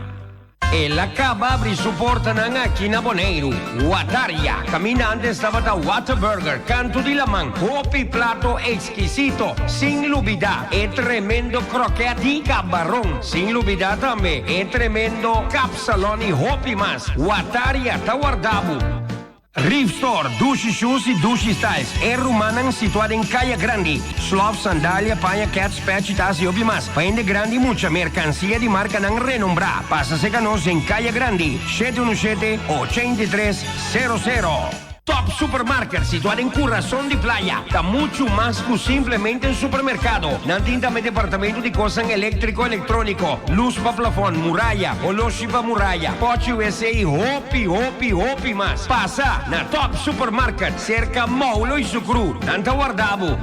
El a kaba abri su portanan aki na Boneiru. Wataria, kaminda antes tabata Whataburger, kantu di laman, hopi plato ekskisito, sin lubidá e tremendo krokèt di kabaron, sin lubidá tambe e tremendo kapsalon i hopi mas. Wataria ta warda bo. Reef Store, Dushi Shoes y Dushi Styles, e rumannan situa den Kaya Grandi. Slof, sandalia, paña, kets, pechi, tas y hopi mas. Pa hende grandi y mucha, mercancia di marcanan renombra. Pasa seca nos den Kaya Grandi, 717 83 00. Top Supermarket, situa den curason di playa, ta muchu mas cu simplemente un supermercado. Nan tin tambe departamento di cosnan electrico, electronico, luz pa plafon, muraya, oloshi pa muraya, pochi wc y hopi, hopi, hopi mas. Pasa na Top Supermarket, serka Moulo y su crew. Nan ta warda bo.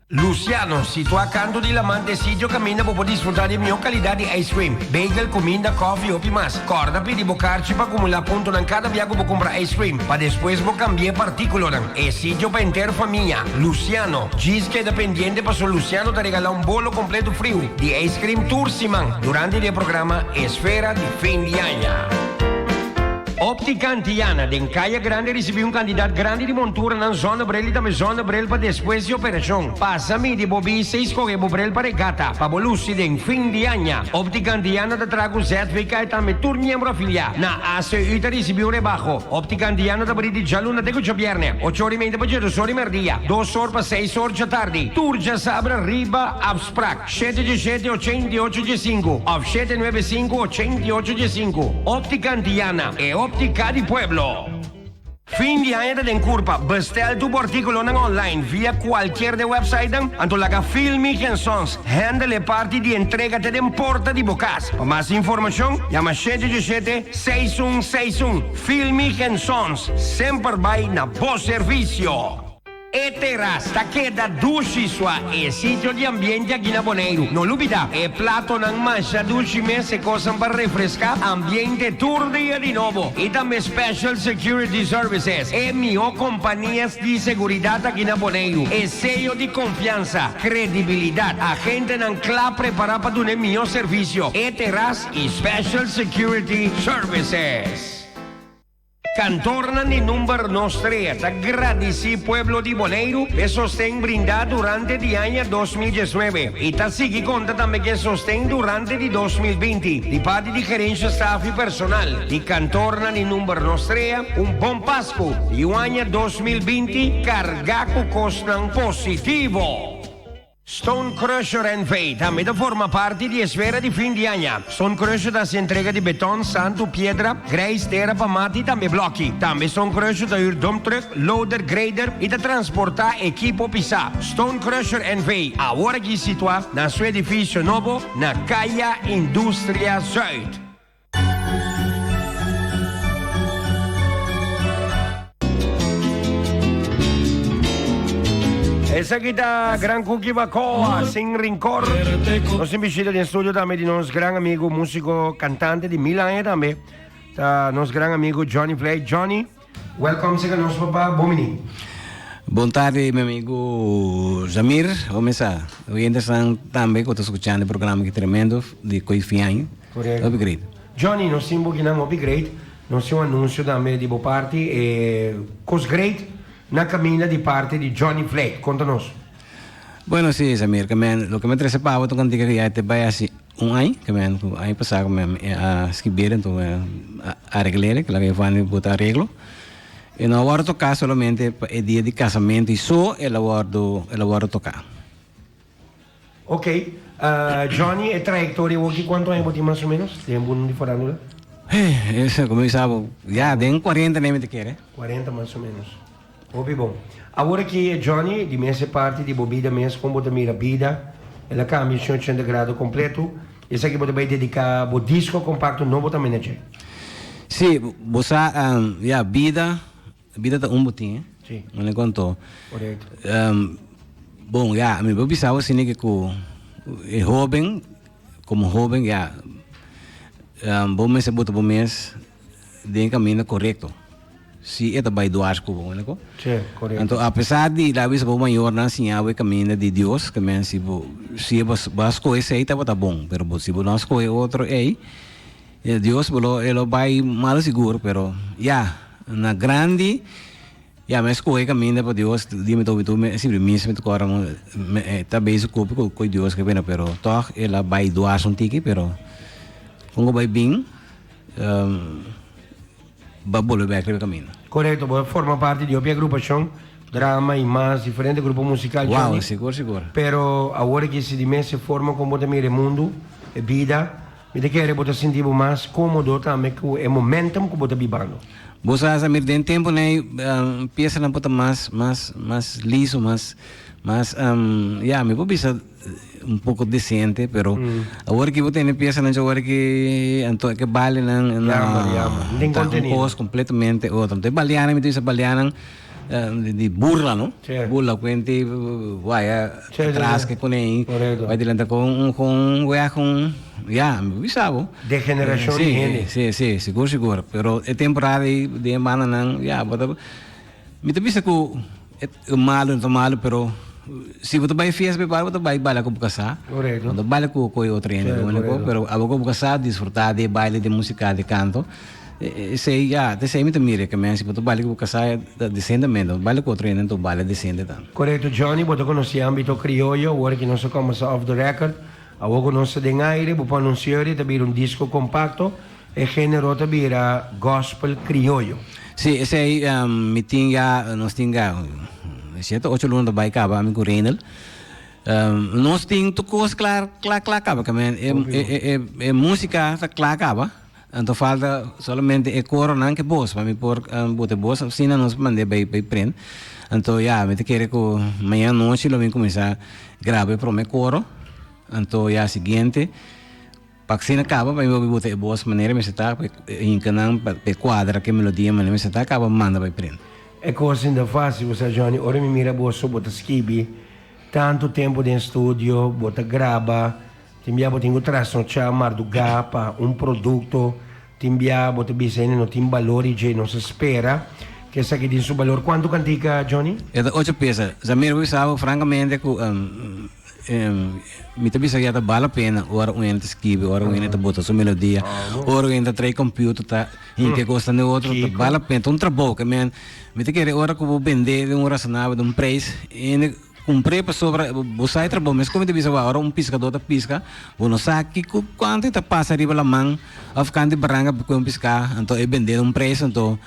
Luciano, situá kantu di laman te sitio kaminda bo por disfrutá di e mihó kalidat di ice cream, bagel, kuminda, kòfi i hopi mas. Kòrda pidi bo karchi pa akumulá puntonan kada bia ku bo kumpra ice cream, pa despues bo kambi'é pa artíkulonan. E sitio pa henter famia. Luciano, djis keda pendiente paso Luciano ta regalá un bolo kompleto friu di ice cream tur siman durante di e programa Esfera di Fin di Aña. Optica Antiana den Kaya Grande ricibi un cantidad grandi di monturanan zonnebril y tambe zonnebril pa despues di operacion. Pasa midi bo bista y scoge bo bril pa regata pa bo luci den fin di aña. Optica Antiana ta traha cu ZVK y tambe tur miembro afilia na ACU ta ricibi un rebaho. Optica Antiana ta bri di djaluna te cu djabierne, ocho ora y media pa djedos ora y merdia, dos or pa seis or djatardi. Tur djasabra riba afsprak. Shete djeshete 88 djesinku òf shete nuebe sinku 88 djesinku. Óptica Antiana, e óptica di pueblo. Fin di aña ta den kurpa, bestel tur bo artíkulonan online via kualkier de websitenan, anto laga Filmy and Sons handle e parti di entrega te den porta di bo kas. Pa mas informashon, yama shete djeshete, seis un seis un. Filmy and Sons, semper bai na bo servisio! E teras ta keda dushi sua e sitio di ambiente aki na Boneiru. No lubida, e platonan masha dushi mes e kosan pa refreská ambiente tur dia di nobo. I tambe Special Security Services, e mihó kompanias di seguridat aki na Boneiru. E seyo di konfiansa, kredibilidat, agentenan kla prepará pa duna e mihó servisio. E teras i Special Security Services. Kantornan di number Nos Trea ta gradisí pueblo di Boneiru p'e sosten brindá durante di aña 2019 i ta sigui konta tambe ku e sosten durante di 2020 di parti di gerensha, staf i personal di Kantornan di number Nos Trea. Un bon Pasku i un aña 2020 kargá ku kosnan positivo! Stone Crusher NV. tambe ta forma parti di esfera di fin di aña. Stone Crusher ta hasi entrega di beton, santu, piedra, grijs, tera pa mata i tambe blòki. Tambe Stone Crusher ta hür dump truck, loader, grader i ta transportá ekipo pisá. Stone Crusher NV. awor aki situá na su edifisio nobo na Kaya Industria Zuid. Esaki ta Gran Cookie Bacoa, sin rincor. Nos tin bishita den studio tambe di nos gran amigo, musico, cantante di mil aña tambe. Ta nos gran amigo Johnny Vlei. Johnny, welcome sega nos papa, bon bini. Bon tardi mi amigo Zamir, homesa, oyentesnan tambe cu ta scuchando e programa ki tremendo di Koe Fin Aña. Correcto. Hopi great. Johnny, nos tin bokinan hopi great. Nos tin un anuncio tambe di bo parti. E cos great na caminda di parti di Johnny Vlei. Conta nos. Bueno, si, Samir, ke men, loke mi trece pa bo ta un cantica cu ya te bay haci un aña, ke men, cu aña pasa cu mi a scribiel, enton mi a arreglel, ke laga Giovanni bota arreglo. E no a wordo toca solamente pa e dia di casamento y so el a wordo, el a wordo toca. Ok, Johnny, e trayectoria awor ki cuanto aña bo tin mas o menos den mundo di farándula? Eso, como bisa bo, ya den cuarenta mi ta kere. Cuarenta mas o menos. Hopi bon. Awor aki, Johnny, di mes e parti di bo bida mes, con bo ta mira bida, el a cambia 180 grado completo. Esaki bo ta bay dedica bo disco compacto nobo tambe na dje? Si, bo sa, ya, bida. Bida ta un bo tin, eh? Sí. No le contó. Correcto. Um, bon, ya, mi por bisa asina que cu e hoben, como hoben, ya, um, bo mester bota bo mes den camino correcto. Si e ta bay dwars cu bo, no? Sí, correcto. Anto, a pesar di la bisa bo mayornan siña bo e caminda di Dios, que men si bo, si bo, bo a scoge esey tabata bon, pero bo, si bo no a scoge otro ey, Dios bo lo, e lo bay malo sigur, pero ya, na grandi, ya mi a scoge caminda pa Dios, di mi tobi tur mi a sirbi misa, mi ta cora mi ta bezig cu hopi cu Dios ke pena, pero toch el a bay dwars un tiki, pero con cu bay bin, ba bolbe bek riba e caminda. Corecto, bo a forma parti di hopi agrupacion, drama y mas diferente grupo musical, Wow, sigur sigur. Pero awor aki si di mes e forma con bo ta mira e mundo, e bida, Mi ta kere bo ta sinti bo mas komodo tambe ku e momentum ku bo ta bibando. Bo sa Samir, den temponan ei piesanan por ta mas mas mas liso, mas mas ya mi por bisa un poko desente, pero awor ki bo tene piesanan dje awor ki anto ke balenan Jammer, jammer. No tin ta un kontenido. kos kompletamente otro. Anto e baleanan mi ta bisa baleanan. di burla no burla ku hende waya atras ke kuné bai delanta kon kon wea kon ya mi por bisa bo Degeneracion di hende. Si si sigur sigur pero e temporada ei den e bandanan ya bo ta mi ta bisa ku e malu no ta malu pero si bo ta bai fiesta bai bo ta bai baila ku bo kasá bo no ta baila ku e otro hende pero abo ku bo kasá disfruta di e baile di e musika di e kanto. Esei ya, ta esei mi ta mira ke men si bo ta bali ku bo kasá ta desentemente, bo bali ku otro hende anto bali desente tambe. Korekto Johnny, bo ta konosí ámbito krioyo, awor ki nos a kòmbersá off the record, awor ku nos ta den aire, bo por anunsiá di ta bira un disko kompakto, e género ta bira gospel krioyo. Sí, esei mi tin ya, nos tin ya shete ocho luna ta bai kaba ami ku Reinel. Nos tin tur kos kla kla kla kaba, ke men e músika ta kla kaba. Anto falta solamente e coronan ke bos pa mi por bota e bos asina nos mand'e bay bay print. Anto ya mi ta kere ku mañana nochi lo mi kuminsá graba e prome coro. Anto ya siguiente pa asina kaba pa mi por bota e bos manera mester ta pa e hinka nan pa e kuadra ke melodia manera mester ta kaba manda bay print. E kos ainda fácil bo sa Johnny, ora mi mira bo so bo ta skibi tantu tempu den studio, bo ta graba. Tin bia bo tin ku trasnochá mardugá pa un produkto, tin bia bo ta bisa hende no tin balor i dje nos a spera ku esaki tin su balor. Kuantu kantika, Johnny? E ta ocho piesa. Zamir, bo bisa bo frankamente ku mi ta bisa ku ya ta bal la pena ora un hende ta skibi, ora un hende ta bota su melodia, ora un hende ta trae computer ta hinka e kos ta den otro, ta bal la pena. Ta un trabou ke men mi ta kere ora ku bo bende den un rasonabel, den un preis, hende. Kumpr'é pasobra bo sa e trabou. Mes ku mi ta bisa bo awor un piskadó ta piska, bo no sa kiko kuantu e ta pasa riba laman òf kantu di baranka pa kue un piská, anto e bend'é un preis anto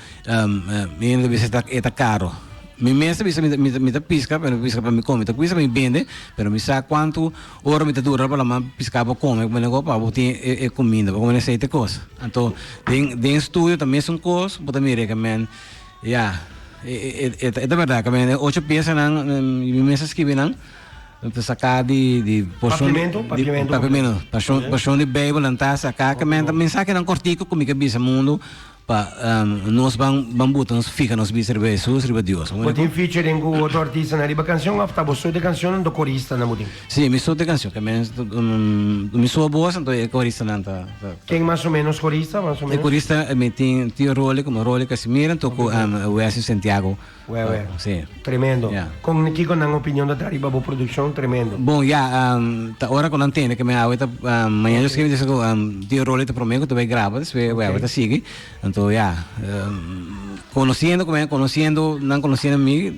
mi ta bisa e ta karo. Mi mes ta bisa mi ta piska pero mi piska pa mi kome, mi ta kuminsa pa mi bende pero mi sa kuantu ora mi ta dura riba laman pa piská pa kome pa bo tin e kuminda, pa kome esei ta e kos. Anto den studio ta mesun kos bo ta mira e men. Ya, e ta berdad ke e ocho piesanan mi mes a skibi nan, ta saká di di porshon Papiamentu, papiamentu. Papiamentu, porshon porshon di Beibel nan ta saká ke men ta mensahenan kòrtiku ku mi ke bisa mundu pa nos ban ban buta nos fika nos bista riba Hesus, riba Dios. Bo tin featuring ku otro artistanan riba kanshon òf ta bo so de kanshon anto koristanan bo tin? Si, mi so de kanshon, ke men mi so bos anto e koristanan ta. Ken mas o menos korista, mas o E menos? korista mi tin Tio Rolly como Rolly Casimiro anto ku Wesley Santiago. Wewe. Si. Tremendo. Ya. Kon kiko nan opinion ta ta riba bo produkshon? Tremendo. Bon ya, ta ora ku nan tende ke mi awe ta mañana yo skirbi disa ku Tio Rolly ta prome ku ta bai graba despues Wewe ta sigui. Anto ya, konosiendo ku mi konosiendo nan konosiendo mi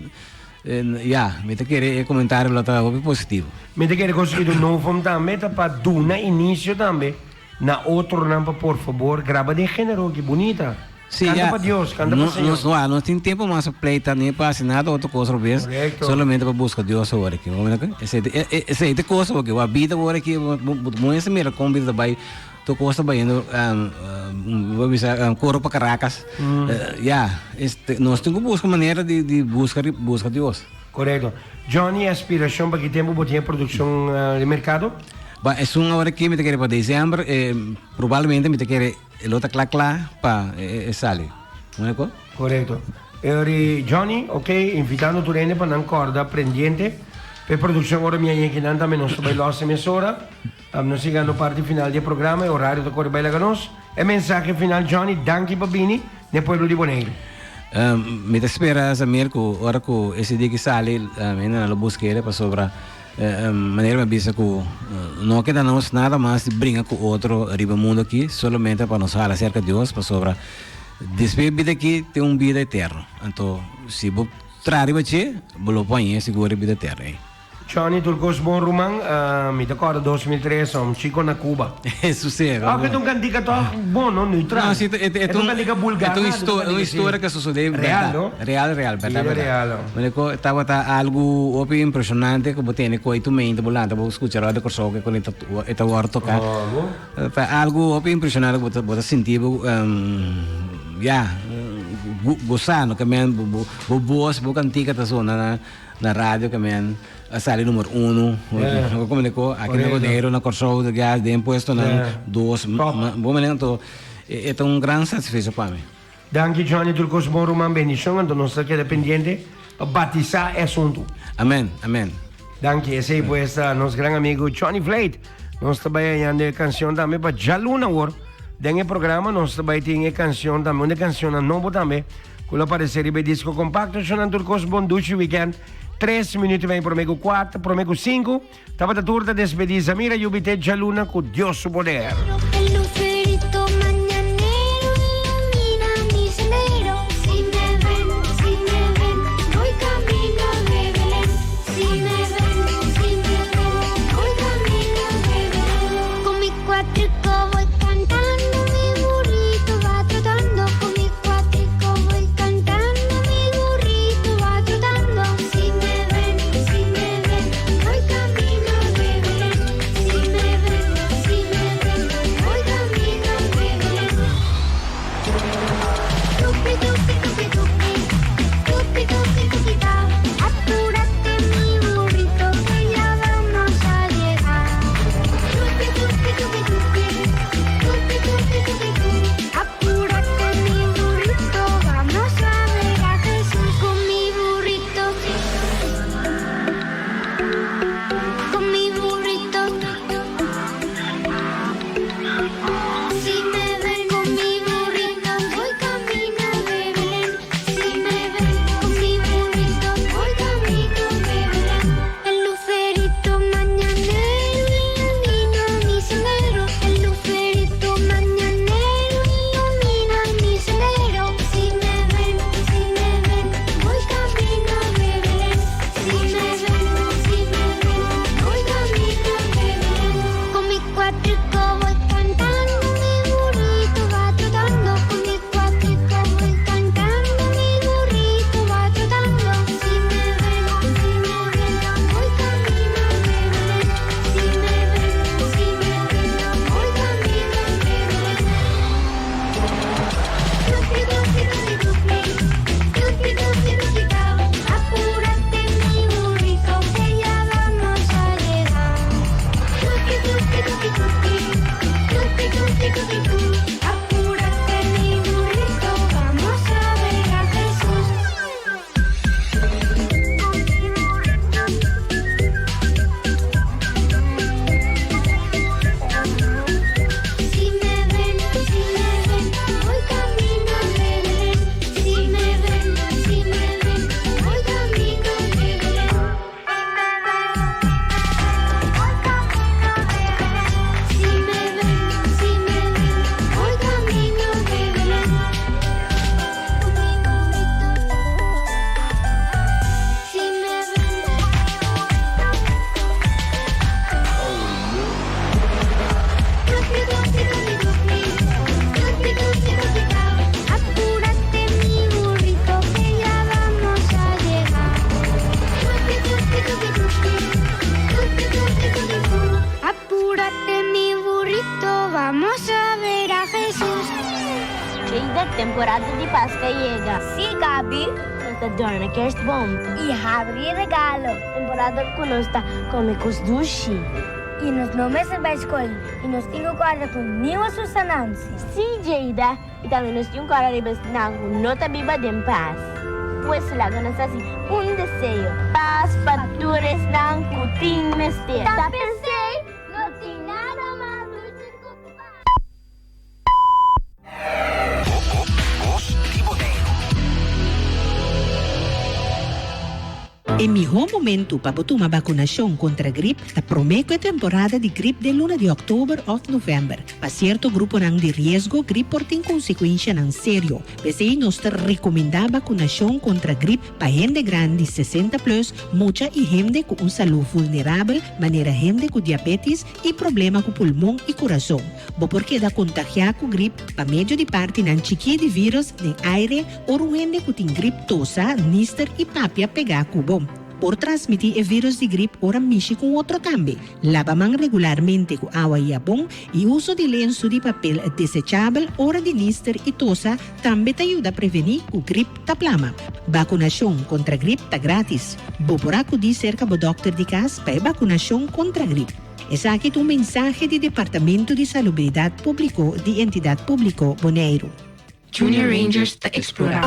ya mi ta kere e komentario lo ta hopi positivo. Mi ta kere konsigido Novum tambe ta pa duna inisio tambe Na otronan pa por fabor graba den genero ki bunita. Sí, Canta ya. pa Dios, canta pa No, Señor. nos no, no tin tempo mas pa pleita ni pa haci nada otro cosa robes. Correcto. Solamente pa busca Dios awor aki. Bo mira cu? Esey ta, e, e, esey ta cosa porque wa bida awor aki, bo, bo, bo muestra mira con bida ta bay, tur cosa ta bayendo, um, um, bo bisa, um, coro pa Caracas. Mm. Eh, ya, este, nos tin cu busca manera di, di busca, busca Dios. Correcto. Johnny, aspiracion pa ki tempo bo tin e produccion eh, den mercado? Ba esun awor aki mi ta kere pa december e probablemente mi ta kere e lo ta kla kla pa e sali. Mira ko? Korekto. Eori Johnny, ok, invitando tur hende pa nan kòrda prendiente pa e produkshon ora mi a yeki nan tambe nos ta bai lòs e mesora. Nos yegando parti final di e programa, e orario ta kore bai laga nos. E mensahe final Johnny, danki pa bini n'e pueblo di Boneiru. Mi ta spera Samir ku ora ku e CD ki sali hende nan lo busk'e pasobra Manera mi a bisa ku no keda nos nada mas di bringa ku otro riba e mundu aki, solamente pa nos hala serka Dios, pasobra despues e bida aki tin un bida eterno. Anto si bo traha riba dje, bo lo por haña sigur e bida eterno ei. Johnny, tur kos bon ruman, mi ta kòrda 2003, un chiko na Cuba. Susé. Aunke ta un kantika tòg bon, no? Neutral. No, si, e ta un kantika bulgar. E ta un historia ku a sosodé Real, no? Real, real, berdad, Vida berdad. real, no? Mane ku tabata algu hopi impresionante ku bo tene ku tu mente bo lanta bo skucha Radio Kòrsou ke kon e ta e ta wòrdu toká. Ta algu hopi impresionante ku bo ta bo ta sinti bo ya gosá no ke men bo bo bos bo kantika ta sona na na radio ke men a sali numero uno. Bo komende ku aki na Boneiru na Kòrsou ya den puestonan dos bo mane anto e ta un gran satisfecho pa mi. Danki Johnny tur kos bon ruman bendishon anto nos ta keda pendiente pa batisa e asuntu. Amen amen. Danki esey pues ta nos gran amigo Johnny Vlijt. Nos ta bay hañando e cancion tambe pa djaluna awor den e programa nos ta bay tin e cancion tambe un di e cancionnan nobo tambe cu lo aparece riba e disco compacto. Shonan tur kos bon dushi weekend tres minuut y medio prome cu cuatro prome cu cinco. Tabata tur ta despedí Zamira yubi te djaluna ku Dios su poder. El lucerito mañanero ilumina mi sendero. Si me ven, si me ven, voy camino de Belén. Si me ven, si me ven, voy camino de Belén. Con mi cuatrico voy cantando, mi burrito va trotando. Con mi cuatrico voy cantando, mi burrito va trotando. Si me ven, si me ven, voy camino de Belén. Si me ven, si me ven, voy camino de Belén. Tupi, tupi, tupi, tupi, tupi, tupi, tupi, ta. Apúrate mi burrito que ya vamos a llegar. Tupi, tupi, tupi, tupi, tupi, tupi, tupi, tu. Apúrate mi burrito, vamos a ver a Jesús con mi burrito. Con mi burrito. Si me ven con mi burrito, voy camino de Belén. Si me ven con mi burrito, voy camino de Belén. El lucerito mañanero ilumina mi sendero. El lucerito mañanero ilumina mi sendero. Si me ven, si me ven, voy camino de Belén. Si me ven, si me ven, voy camino de Belén. Con mi cuatrico voy cantando, mi burrito va trotando. Con mi cuatrico voy cantando, mi burrito va trotando. Si me ven, si me ven, voy camino de Belén. Si me ven, si me ven, voy camino de Belén. Tupi, tupi, tupi, tupi, tupi, tupi, tupi, ta. Apúrate mi burrito que ya vamos a llegar. Tupi, tupi, tupi, tupi, tupi, tupi, tupi, tu. Apúrate mi burrito, vamos a ver a Jesús. Si me ven, si me ven, voy camino de Belén. Si me ven, si me ven, voy camino de Belén. Si me ven, si me ven, voy camino de Belén. Si me ven. Tupi, tupi, tupi, tupi, tupi, tupi, tupi, ta. Apúrate mi burrito que ya vamos a llegar. Tupi, tupi, tupi, tupi, tupi, tupi, tupi, tu. Apúrate mi burrito, vamos a ver a Jesús. Jada, temporada di Pasco a yega. Si, Gabi. Nos ta dòrna kerstboom y habri regalo. Temporada cu nos ta come cos dushi. Y nos no mester bay scol y nos tin cu corda cu niun asusta Nancy. Si, Jada. Y tambe nos tin cu corda riba esnan cu no ta biba den pas. Pues laga nos haci un deseo. Pas pa tur esnan cu tin mester. Ta pensey no tin nada mas dushi cu pas. Bos di Boneiru. E mihó momentu pa bo tuma bakunashon kontra grip ta promé ku e temporada di grip den luna di òktober òf novèmber. Pa sierto gruponan di riesgo grip por tin konsekuenshanan serio. P'esei nos ta rekomendá bakunashon kontra grip pa hende grandi 60 plus, mucha i hende ku un salú vulnerabel manera hende ku diabétis i problema ku pulmon i kurason. Bo por keda kontagiá ku grip pa medio di partinan chikí di vírus den aire Ora un hende ku tin grip tosa, nister i papia pegá ku bo. Por transmití e vírus di grip ora mishi ku un otro tambe. Laba man regularmente ku awa i habon i uso di lensu di papel desechabel ora di nister i tosa tambe ta yuda prevení ku grip ta plama. Bakunashon kontra grip ta grátis. Bo por akudí serka bo dòkter di kas pa e bakunashon kontra grip. Esaki ta un mensahe di Departamento di Salubridat Públiko di Entidat Públiko Boneiru. Junior Rangers ta eksplorá.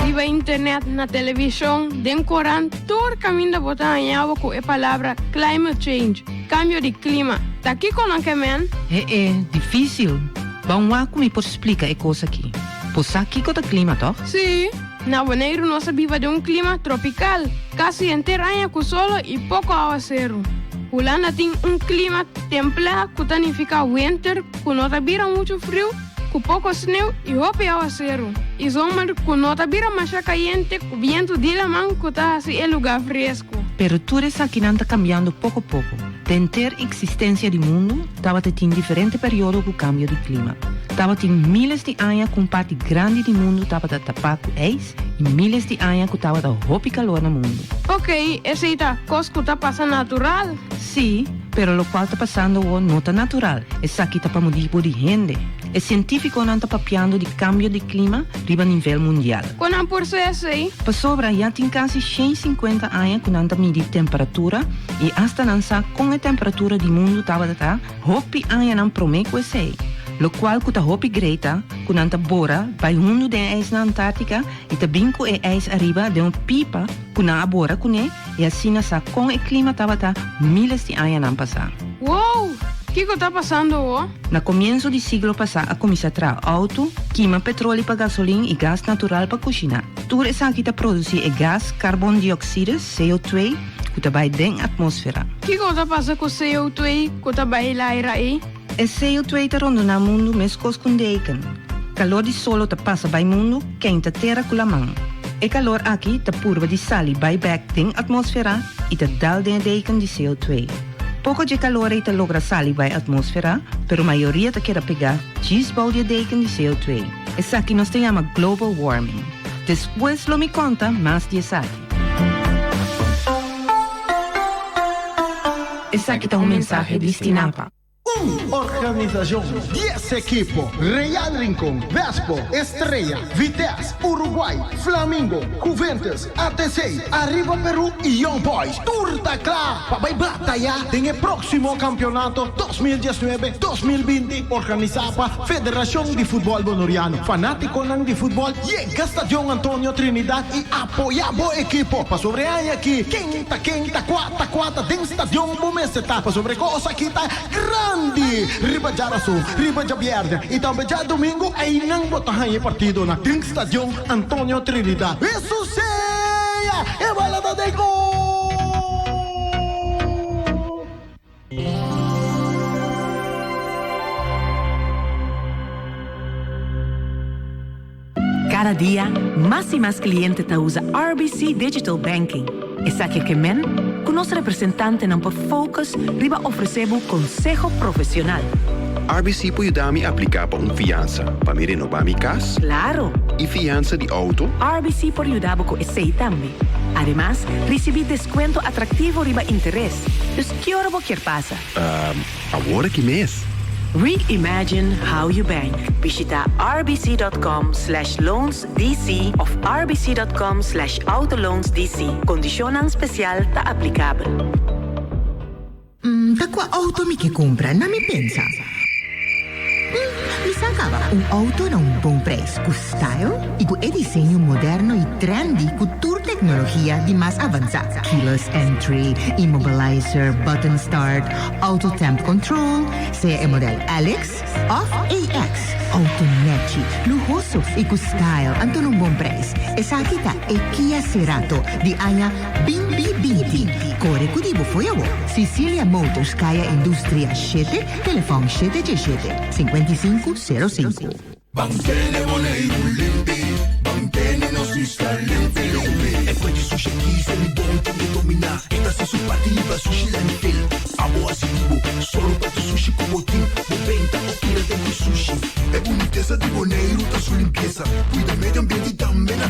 Riba internet, na televishon, den korant, tur kaminda bo ta haña bo ku e palabra climate change, kambio di klima. Ta kiko nan ke men? E e, difísil. Ban wak ku mi por splika e kos aki. Bo sa kiko ta klima, tòg? Sí. Na Boneiru nos a biba den un klima tropikal, kasi henter aña ku solo i poko awaseru. Hulanda tin un klima templá ku ta nifiká wenter ku no ta bira muchu friu, ku poko sneu i hopi awaseru, i zomer ku no ta bira masha kayente ku bientu di laman ku ta hasi e lugá fresku. Pero tur esakinan ta kambiando poko poko. Den ter eksistensia di mundu tabata tin diferente periodo ku kambio di klima. Tabatin miles di aña ku un parti grandi di mundu tabata tapá ku ijs i miles di aña ku tabata hopi kalor na mundu. Oké, esei ta kos ku ta pasa natural. Sí, pero lokual ta pasando awor no ta natural. Esaki ta pa motibu di hende. E sientífikonan ta papiando di kambio di klima riba nivel mundial. Kon nan por sa esei? Pasobra ya tin kasi 150 aña ku nan ta midi temperatura i asta nan sa kon e temperatura di mundu tabata ta hopi añanan promé ku esei. Lokual ku ta hopi grei ta ku nan ta bora bai hundu den e ijs na Antártika i ta bin ku e ijs ariba den un pipa ku nan a bora kuné i asina sa kon e klima tabata míles di añanan pasá. Wow! Kiko ta pasando awor? Na komienso di siglo pasá a kuminsá traha outo, kima petroli pa gasolin i gas natural pa kushiná. Tur esaki ta produsí e gas karbondiokside, CO2, ku ta bai den atmósfera. Kiko ta pasa ku CO2 ku ta bai laira ei? E CO2 ta rondoná mundu meskos ku un deken. Kalor di solo ta pasa bai mundu, keinta tera ku laman. E kalor aki ta purba di sali bai bèk den atmósfera i ta dal den e deken di CO2. Poko dje kalor ei ta logra sali bai atmósfera, pero mayoria ta keda pegá djis bou di e deken di CO2. Esaki nos ta yama global warming. Despues lo mi konta mas di esaki. Esaki ta un mensahe di Stinapa. Un organisashon, dies ekipo, Real Rincon, Vespo, Estrella, Vitesse, Uruguay, Flamingo, Juventus, ATC, Arriba Peru i Young Boys tur ta kla pa bai bataya den e próksimo kampionato 2019, 2020 organisá pa Federashon di Futbòl Bonoriano. Fanátikonan di futbòl yega Stadion Antonio Trinidad i apoyá bo ekipo pasobra e aña aki ken ta ken ta kua ta kua ta den stadion bo mester ta pasobra e kos aki ta grandi riba djarason, riba djabièrnè i tambe djadumingu einan bo ta haña e partidonan den stadion Antonio Trinidad. Eso sea! E bala ta den gol! Kada dia, mas i mas kliente ta usa RBC Digital Banking. Esaki ke men ku nos representantenan por focus riba ofresé bo konseho profesional. RBC por yuda mi apliká pa un fiansa pa mi renobá mi kas? Klaro! I fiansa di outo? RBC por yuda bo ku esei tambe. Ademas, risibí deskuento atraktivo riba interes. Dus ki ora bo kier pasa? Awor aki mes. Reimagine how you bank. Bishita rbc.com/loansdc of rbc.com/autoloansdc. Kondishonnan spesial ta aplikabel. Mm, ta kua outo mi ke kumpra? Na mi pensa. Mm, mi sa kaba. Un outo na un bon prijs, ku style i ku e diseño moderno i trendy ku tur teknologia di mas avansá. Keyless entry, immobilizer, button start, auto temp control, sea e model LX òf AX. Outo nechi, luhoso i ku style anto na un bon prijs. Esaki ta e Kia Cerato di aña Binti binti. Kore ku di bo fo'i awor. Cicilia Motors Kaya Industria shete, telefòn shete djeshete, 55 05. Ban tene Boneiru limpi, ban tene nos isla limpi limpi. E fuente sushi aki se mi bon tin e dominá. E ta hasi su parti liba sushi landfill. Abo hasi di bo, sòru pa tur sushi ku bo tin. Bo benta òf tira den ku sushi. E bunitesa di Boneiru ta su limpiesa. Kuida medio ambiente i tambe na.